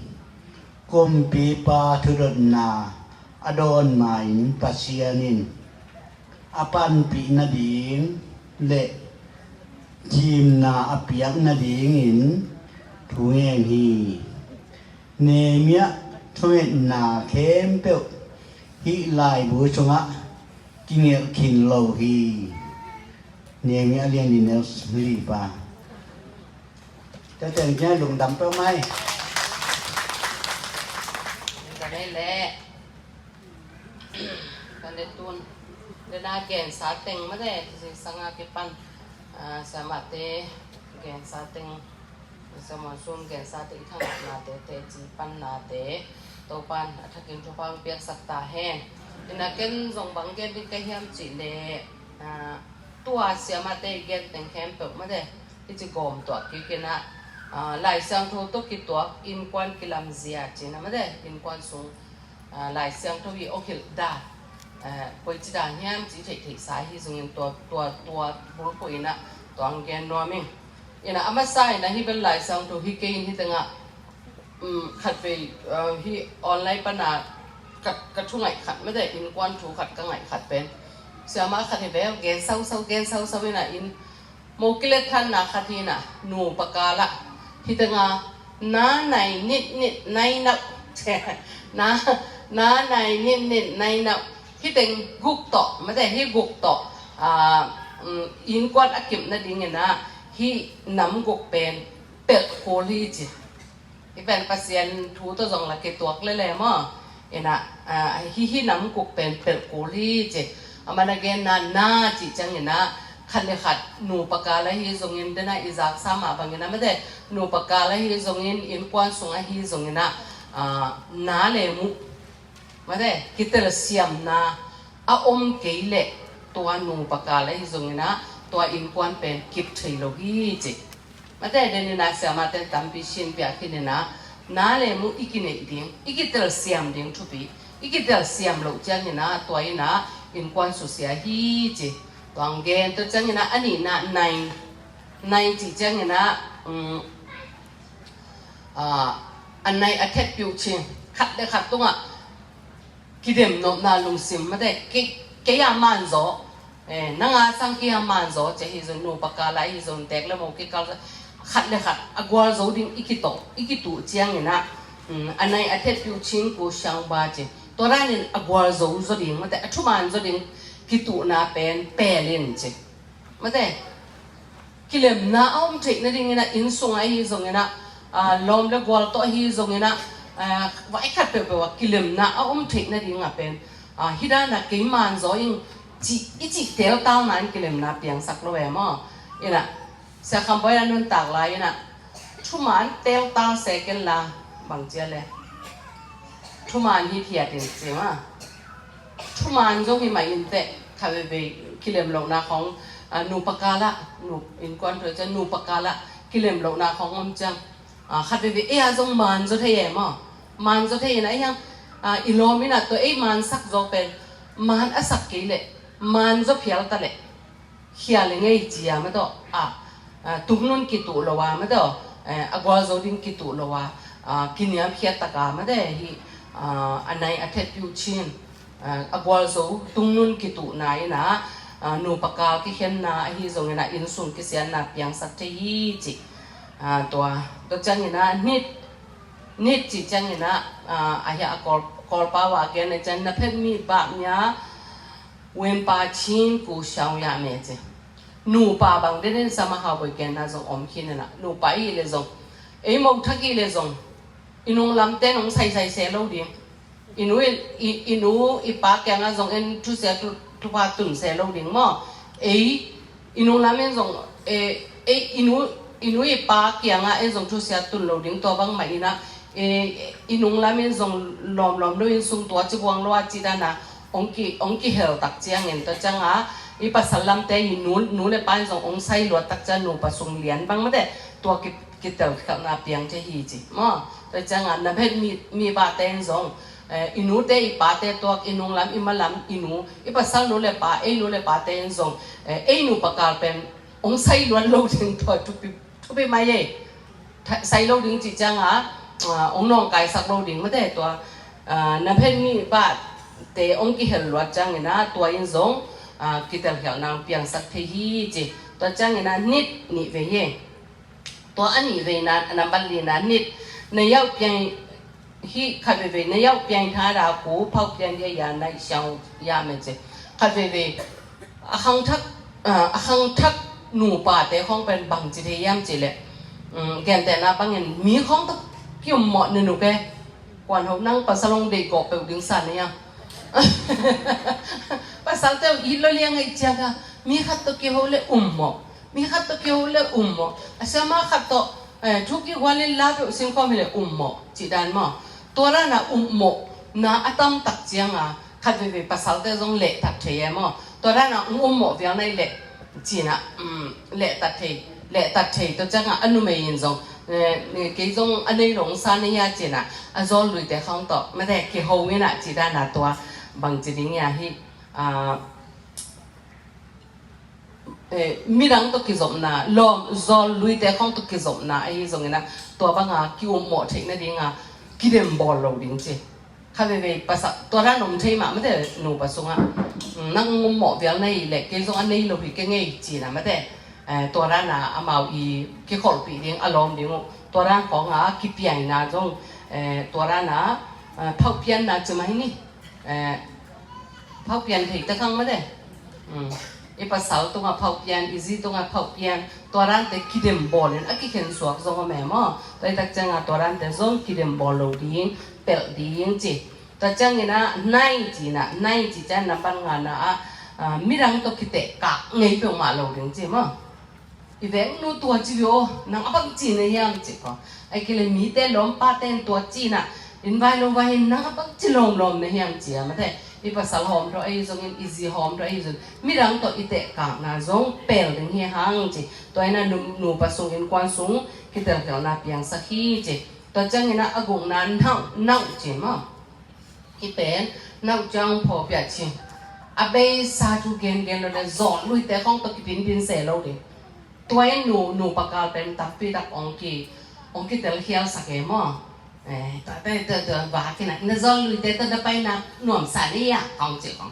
Kumpipa thudotna a dawn ma-in Pasian in a panpih nading le thimna a piak nadingin thu ngen hi. Nehemiah thungetna khempeuh hih laibu sungah kingelh khin lo hi. Nehemiah lian nih neu li pa. Tua teng ciang lungdam peuhmah hi. Lungdam ei leh. Kan le tun le na gensa teng mah le zingsang a kipan, ah, siamahte gensa teng, siamah sun gensa teng i thangahnate teci pannate Topan a thakin thupha hong piaksak ta hen. Ina ken zong bang gen ding ka hiam cih leh, ah, tua siamahte i gen teng khempeuh mah le i ci gawm tuah kik inah, ah, Lai Siangtho tawh kituak innkuan kilamzia ci inah mah le innkuan sung, ah, Lai Siangtho i ong hilh dan, ah, koici dan hiam ci theihtheihsa hi zongin tua, tua, tua bulphuh inah tua ang gen nuam ing. Inah a masa inah hih bel Lai Siangtho hi kei in hih tengah um, khatvei, uh, hih online pana ka, ka thu ngaih khat mah le innkuan thu khat ka ngaih khat pen siamah khat hi ve, gen sausau, gen sausau inah in mo kilet thanna khat hi inah nupa kal ah hih tengah na nai nitnit nai nau na, na nai nitnit nai nau hih teng guk tawh mah le hih guk tawh, ah, um, innkuan a kip nading inah hih nam guk pen pelh kul hi ci. Hih pen Pasian thu tawh zong la kituak lele maw? Inah, ah, hih, hih nam guk pen pelh kul hi ci. A man a genna na cih ciang inah khat le khat nupa kal ahi zongin dena i zaksa mah bang inah mah le nupa kal ahi zongin innkuan sung ahi zong inah, ah, na le muh mah le kitelsiamna a om kei leh tua nupa kal ahi zong inah tua innkuan pen kip thei lo hi ci. Mate den inah siamahte tampi sin piak khin inah, Na le mu i kineih ding, i kitelsiam ding thupi. I kitelsiam loh ciangin ah tua in ah innkuan susia hi ci. Tua hong gen. Tua ciangin ah a nihna nai, nai cih ciangin ah, um, ah, a nai a thetpiu cing, khat le khat tungah kidem nopna lungsim, mate, kei, kei a man zaw, eh, nang a sang kei a man zaw ci hi zong, nupa kal ah hi zong, tek le mo kikal, khat le khat a gualzo ding i kituh, i kituh ciangin ah, um, a nai a thetpiu cing ku siang ba ci. Tua danin a gualzo zaw ding, mate, a thuman zaw ding kituhna pen pelin ci. Mate, kilemna a om theih nadingin ah, inn sungah ahi zongin ah, ah, lawm le gual tawh ahi zongin ah, ah, vai khat peuhpeuh ah kilemna a om theih nading ah pen, ah, hih dan ah kei man zaw ing cih, i cih teltalna in kilemna piangsak lo e maw. In ah, Sia Kham Bawi a nuntak lai in ah, thuman teltal se ken la, bang ci a le, thuman hi phiat in ci maw. Thuman zong hi mah inteh, khat veivei kilem lohna khawng, ah, nupa kal ah, nu, innkuan thu ciang nupa kal ah kilem lohna khawng om ciang, ah, khat veivei ei a zong man zaw thei e maw. Man zaw thei in ah, ei hang, ah, i lawm in ah tua ei mansak zaw pen man a sak kei leh, man zaw phial ta leh, khia le ngei ci a, mate aw, ah, ah, tungnun kituh lo a, mate aw, eh, a gualzo ding kituh lo a, ah, kiniamkhiat tak a, mate, hih, ah, a nai a thetpiu cin, ah, a gualzo tungnun kituhna in ah, ah, nupa kal kikhenna ahi zongin ah, inn sung kisiatna piangsak thei hi ci. Ah, tua, tua ciangin ah nit, nit cih ciangin ah, ah, a hia a Kawl, Kawlpau ah a gen a ciang, na phet mi bah mia, wen pa cin ku siau ya me ci. Nupa bang deden sama hau boi genna zong om khin in ah, nupa i le zong, ei mo thak i le zong, i nung lamte nung saisai se lo ding. I nu i, i, i nu i pa kiangah zong en thusia thu, thupha tun se lo ding maw. Ei, i nu lam in zong, eh, ei, i nu, i nu i pa kiangah en zong thusia tun lo ding, tua bangmah in ah, eh, i nung lam in zong lawmlawm lo in sung tua ci buang lo a ci dan a, hong ki, hong kihel tak ciangin, tua ciang a, i pasal lamte i nu, nu le pa in zong hong sai luat tak ciang nupa sung lian bang mate, tua ki, kitelkhialhna piang thei hi ci. Maw, tua ciang a, na phet mi, mi bahte in zong, eh, i nute, i pate tuak, i nunglam, i malam, i nu, i pasal nu le pa, ei nu le pate in zong, eh, ei nupa kal pen hong sai luat lo ding, tua thupi, thupi mai ei. Tha-, sai lo ding cih ciang a, ah, hong nawngkaisak lo ding mate tua, ah, na phet mi bahte hong kihel luat ciangin ah, tua in zong, ah, kitelkhialhna hong piangsak thei hi ci. Tua ciangin ah nit nih vei hi. Tua a nih veina, a nambat lina nit, na yauh piang, hih khat veivei, na yauh piang tha da ku, phauh piang dia ya na i siang ya me ci. Khat veivei, a khangthak, ah, a khangthak nupate khawng pen bang ci thei hiam cih leh, um, gentehna bangin mi khawng tawh ki-ummawh na nup e. Kuan ho nang pasal hong deih gawh peuh ding sa na hiam? Pasalte uh it lo liang ngaih ciang a, mi khat tawh kiho le ummawh. Mi khat tawh kiho le ummawh. A siama khat tawh, eh, thu kigualin la peuh singkhawm hi le ummawh cih dan maw. Tua dan a ummawhna a tam tak ciang a, khat veivei pasalte zong lehtat thei e maw. Tua dan a hong ummawh vial na hih leh, ci-in ah, um, lehtat thei, lehtat thei, tua ciang a, a numei in zong, eh, kei zong a nei lo hong sa na hia ci-in ah, a zawl luite khawng tawh mate kiho in ah, cih dan a tua bang ci ding hia hi, ah, eh, midang tawh kizopna, lawm, zawl luite khawng tawh kizopna ahi zongin ah, tua bang a ki-ummawh theih nading a kidem bawl lo ding ci. Khat veivei pasal, tua dan om thei mah mate nupa sungah. Mm, nang ummawh vial na hih leh, kei zong a nei lo hi keng ei ci-in ah mate. Eh, tua dan a amau i kikholhpih ding, a lawm ding uh. Tua dan khawng a kipiaina zong, eh, tua dan a, eh, phauh pianna ci mah hi ni. Eh, phauh pian thei ta khang mate. Mm. I pasal tungah phauh pian, i zi tungah phauh pian, tua dante kidem bawlin a kikhen suak zong om e maw. Tua hi tak ciangin tua dante zong kidem bawl lo ding, pelh ding ci. Tua ciangin ah nai ci-in ah, nai ci ciang nambat ngana ah, ah, midang tawh kitehkak ngei peuhmah lo ding ci maw. I veng nu tua ci vio, nang a bang ci na hiam ci ko. Ai kei le mite lawmpate in tua ci-in ah, in vai lo vai in nang a bang ci lawmlawm na hiam ci a mate. I pasal hawm tawh ahi zongin, i zi hawm tawh ahi zongin, midang tawh i tehkakna zong pel ding hi hang ci. Tua in ah nu, nupa sung innkuan sung kitelkhialhna piangsak hi ci. Tua ciangin ah a gukna nauh, nauh cin maw. Hih pen nauh ciang phaw piah cin. A beisa thu gengen lo le zawn luite khawng tawh kipinpin se lo ding. Tua in nu, nupa kal pen tampi tak ong ki, ong kitel khial sak e maw. Eh, tua, tua, tua, tua, vakin ah na zawn luite tawh na paina nuamsa ni ah kong ci kong.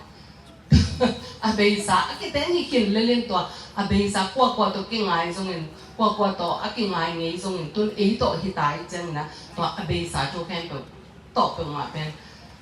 A beisa a kiteng hi khin lelin tua a beisa kuakua tawh kingai zongin, kuakua tawh a kingai ngei zongin tun ei tawh hi ta i ciangin ah tua a beisa thu khempeuh tawh peuhmah pen,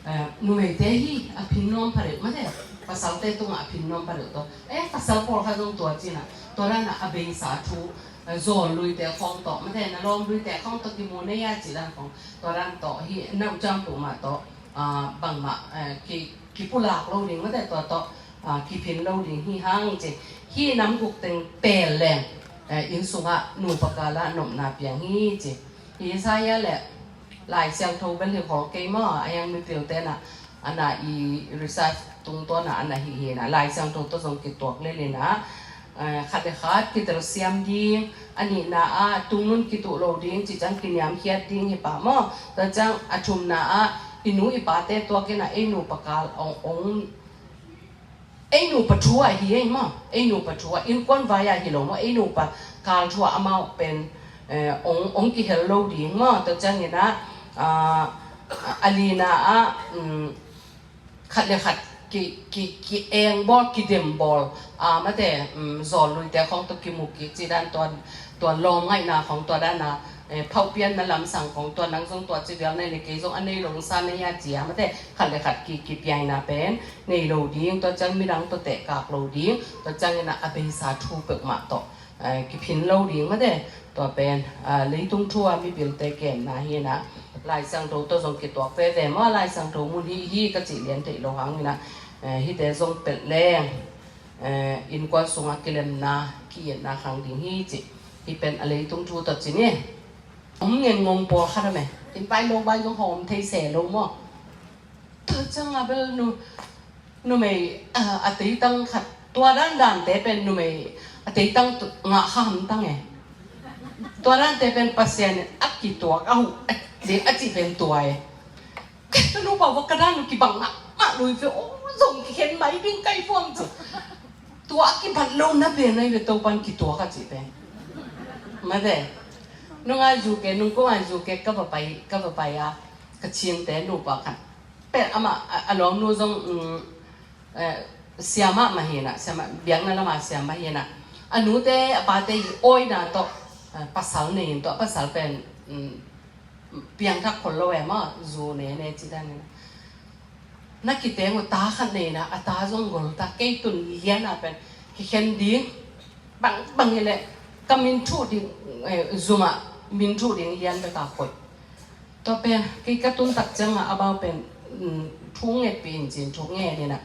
eh, numeite hi a phin nuam pha deuh mate, pasalte tungah a phin nuam pha deuh tawh. Eh, pasal pawlkhat zong tua cinah tua danah a beisa thu, eh, zawn luite khawng tawh mate, na lawm luite khawng tawh kimu nei a ci dan khawng tua dan tawh hi nauh ciang peuhmah tawh, ah, bangmah, eh, ki, kipulak lo ding mate tua tawh, ah, kiphin lo ding hi hang ci. Hih nam guk teng pel leng, eh, inn sungah nupa kalah nopna piang hi ci. Hi sa hia leh Lai Siangtho bel hi khol kei maw, a hiang mipilte na, a na i research tungtawn a, a na hi hi na, Lai Siangtho tawh zong kituak lel in a, eh, khat le khat kitel siam ding, a nihna ah tungnun kituh lo ding, ci ciang kiniamkhiat ding hi pah maw. Tua ciang a thumna ah i nu i pate tuak in a, ei nupa kal ong, ong, ei nupa thu ah hi ei maw, ei nupa thu ah, innkuan vai ah hi lo maw, ei nupa kal thu ah amau pen, eh, ong, ong kihel lo ding maw. Tua ciangin ah, ah, a lina ah, um, khat le khat ki, ki, ki-eng bawl, kidem bawl, ah, mate, um, zawn luite khawng tawh kimu kik ci dan tua, tua lawm ngaihna khawng tua dan a, eh, phauh pianna lamsang khawng tua nang zong tua ci vial nei le kei zong a nei lo sa nei a ci a mate khat le khat ki, kipiaina pen nei lo ding, tua ciang midang tawh tehkak lo ding, tua ciangin ah a beisa thu peuhmah tawh, eh, kiphin lo ding mate. Tua pen, ah, leitung thu a mipilte genna hi na, Lai Siangtho tawh zong kituak veve maw, Lai Siangtho mun hi hi ka cih lian theih lo hang hi na, eh, hihte zong pelh leng, eh, innkuan sungah kilemna, ki-itna khang ding hi cih. Hih pen a leitung thu tawh ci ni. Om ngen ngong pawlkhat a me. Inn vai lo vai zong hawm thei se lo maw. Tua ciang a bel nu, numei, ah, a teitang khat. Tua dan dante pen numei a teitang tu, ngah kha hamtang e. Tua dante pen Pasian in a kituak a huh, a, a cih pen tua e. Ka nupa va ka dan kibang mahmah lui ve, aw, zong kikhen mai ding kai fuam ci. Tua a kibat lo na pen ai ve Topan kituak a ci pen. Mate. Nunga zuke, nungkunga zuke ka va pai, ka va pai a, ka cingte nupa khat. Pen amah, a, a lawmnu zong, um, eh, siamah mah hi na, siamah, biakna lama siamah hi na. A nute, a pate i awina tawh, eh, pasal nei in tawh, a pasal pen, um, piangthak khol lo e maw, zu ne ne ci dan in. Na kiteng uh ta khat nei na, a ta zong gol ta, kei tun lian a pen kikhen ding, bang, bang hi leh ka min thuh ding, eh, zumah min thuh ding lian bek a koih. Tua pen kei ka tun tak ciangah amau pen, um, thu ngetpih in cin thu ngen in a.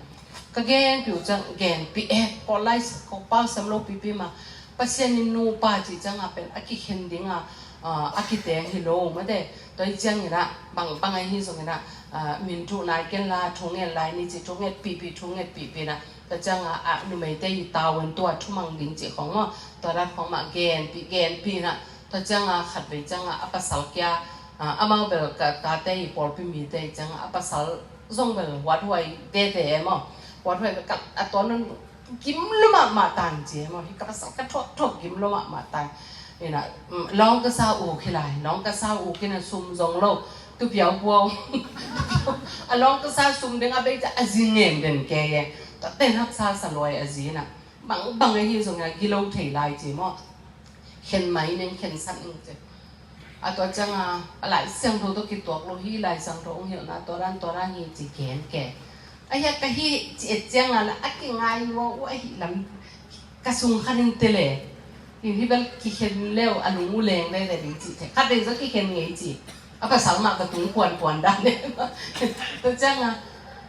Ka genpih uh ciang genpih e, kawlai, kawlpau sem lo pipi ma. Pasian in nupa cih ciangah pen a kikhen dingah, ah, a kiteng hi lo mate. Tua hi ciangin ah, bang, bang ahi zongin ah, ah, min thuh nai ken la, thu ngen lai ni ci, thu ngetpihpih, thu ngetpihpih na. Tua ciangah, ah, numeite i tau in tua thumang ding cih khong maw. Tua dan khong mah genpih, genpih na. Tua ciangah khatvei ciangah a pasal kia, ah, amau bel ka tate i pawlpi mite ciangah a pasal zong bel huathuai tete e maw. Huathuai bel ka, a tua nun gim lua mahmah tang ci e maw. Hi ka pasal ka thuak thuak gim lua mahmah tang. Ina, mm, lawng ka sa uk hi lai, lawng ka sa uk ina sum zong lo. Tu piau puau. A lawng ka sa sum ding a bei ca a zi ngen den ke e. Tua ten haksa sa luai a zi na. Bang, bang ahi zong a gilo thei lai ci maw. Khen mai ning, khen sat ning ci. A tua ciangah, a Lai Siangtho tawh kituak lo hi, Lai Siangtho ong hilhna tua dan, tua dan hi ci gen ke. A hia ka hi ci et ciangah la, a kingai ua, ua hi lam, ka sung khan in te le. In hi bel kikhen leu, a lung u leng le le ding ci te. Khat dei zong kikhen ngei ci. A pasal mah ka tung puanpuan dan le. Tua ciangah,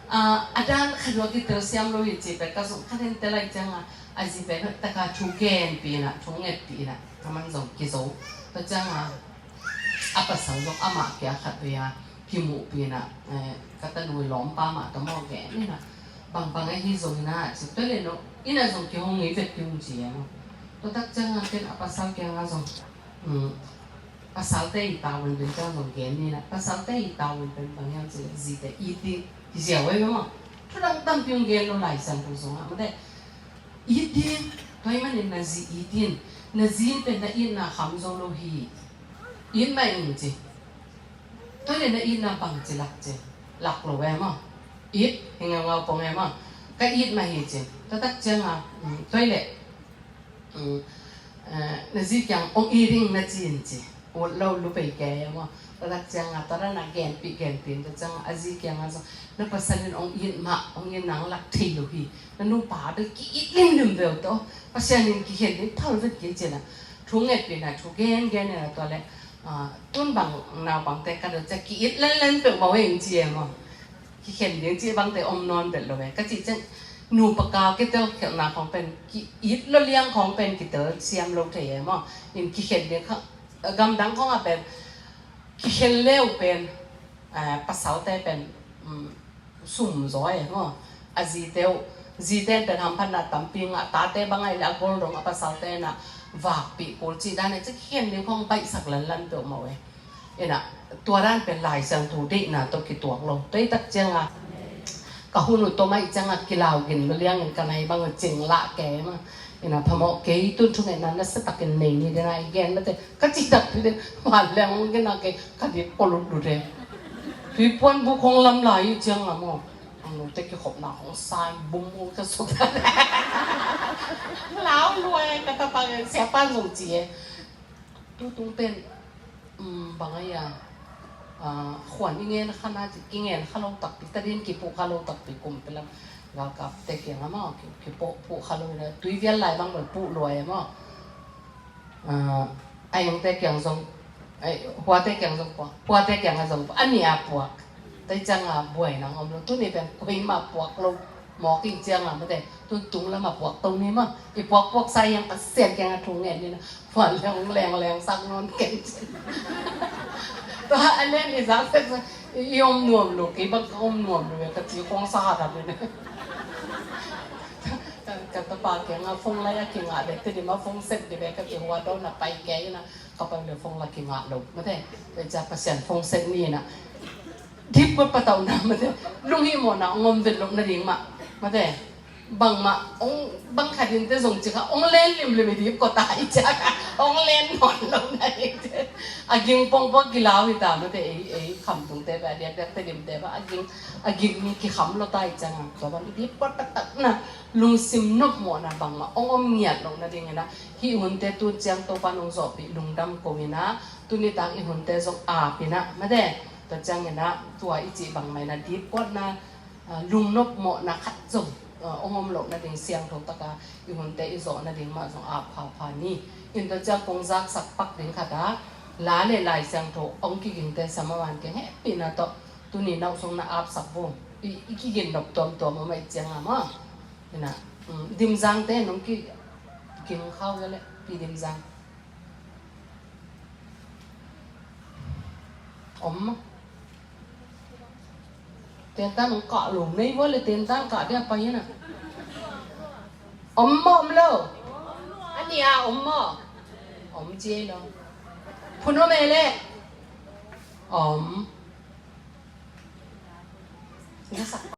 a, a dan khat ua kitel siam lo hi ci, bel ka sung khan in te lai ciangah, a zi pen taka thu genpih na, thu ngetpih na, a man zong kizo. Tua ciangah, a pasal zong amah kia khatvei a kimuhpih na, eh, ka tanu lawmpa mah tawh maw gen ina. Bangbang ahi zong ina, ci tua le no, ina zong kihong ngei vet kihong ci ina. Tua tak ciangah ken a pasal kiangah zong, um, Pasalte i tavuan pen ciang zong gen ni na. Pasalte i tavuan pen bang hiam cih leh zite it ding hi ziau ei maw. Thu dang tampi hong gen lo Lai Siangtho sungah mate. It ding, tua ahih manin na zi it in, na zi in pen na itna kham zo lo hi. It mah in ci. Tua leh na itna bang ci lak ci. Lak lo ei maw. It, hi ngaungau pong ei maw. Ka it mah hi ci. Tua tak ciang a, um, tua leh, um, eh, na zi kiang hong it ding na ci in ci. Ut lo lu pei kei ei maw. Tua tak ciang a, tua dan a genpih genpih in tua ciang a, a zi kiang a zong, na pasal in hong it mah, hong it nang lak thei lo hi. Na nupa bel ki-it limlim ve uh tawh. Pasian in kikhen ding phal vet kei ci na. Thu ngetpih na, thu gengen in a tua leh, ah, tun bang naupangte ka dot ciang ki-it lenlen peuhmah uh ei ci ei maw. Kikhen ding cih bangte om nawn vet lo ve. Ka cih ciang nupa kau kitel khialhna khawng pen ki-it lo liang khawng pen kitel siam lo thei ei maw. In kikhen ding kha, gamdang khawng ah pen kikhen le uh pen, ah, pasalte pen, um, sum zaw ei maw. A zite uh, zite pen hamphatna tampi ngah, tate bang ahih leh a gol dong a pasalte na vakpih kul cih dan ei ci kikhen ding khawng baihsak lanlan peuhmah uh ei. Ina, tua dan pen Lai Siangtho deihna tawh kituak lo. Tua hi tak ciang a, ka hun uh tom ahih ciang a kilau gin lo liang in ka nai bang uh cing lah kei maw. Ina, phamawh kei tun thungetna nasa takin nei ni dena i gen mate. Ka cih takpi den, van leng hong gen a kei, ka dik ko lutlut e. Tui puan buk hong lam lai i ciang a maw. Ang note kikhopna hong sai, bum hong ka suk. Lau lua e, ka tapa ngen siapa zong ci e. Tutung pen, um, bang a ia, ah, khuan i ngen kha na ci, ki ngen kha lo takpi, tadin kipuh kha lo takpi kum pelam. Galkapte kiang a maw, ki, kipuh, puh kha lo na, tui vial lai bang bel puh lua e maw. Ah, a engte kiang zong, ai, huate kiang zong puak, huate kiang a zong puak, a nih a puak. Tei ciang a buai nang om lo, tuni pen kuima puak lo. Mawk ing ciang a mate, tun tung lam a puak to ni maw. I puak puak sa iang Pasian kiang a thu ngen ni na. Puan leng leng leng sak nawn keng cin. Tua a lian i zak sek sa, i om nuam lo, kei bang ka om nuam lo, ka ci kong sa ta ni na. Ka tapa kiang a phone lai a kingah le, Tedim a phone set di ve ka ci hua dawn a pai kei na, ka pai le phone lai kingah lo. Mate, tua ciang Pasian phone set ni na. Dip kua patauhna mate, lunghimawhna hong om vet loh nading mah. Mate, bangmah, hong, bang khat in te zong ci kha, hong len limlim i dip kua ta i ciang a, hong len nawn loh nading te. A ging pongpong kilau hi ta mate, ei, ei khamtungte beh, a diakdiak Tedimte beh, a ging, a ging mi kikham lo ta i ciang a, tua bang i dip kua patauhna, lungsim nopmawhna bangmah hong om ngiat loh nading in a, hih hunte tun ciang Topa nong zawhpih lungdam ko in a, tuni tak i hunte zong ap in a, mate, tua ciangin a, tua i cih bangmah in a dipkuatna, ah, lungnopmawhna khat zong, ah, hong om loh nading siangtho taka i hunte i zawh nading mah zong ap phapha ni. In tua ciang kong zaksak pak ding khat a, la le lai siangtho hong kigingte sam a man keng hehpihna tawh tuni nauh sung na apsak vo. I, i kigin nop tuamtuam a mah i ciang a maw. Ina, um, Dimzangte nong kiging khau ia le, Pi Dimzang. Om maw? Tentan hong kah lo, nei vua le tentan kah dia pai na. Om maw om lo? A nih a om maw? Om ci ei lo. Phun om ei le? Om. Na sak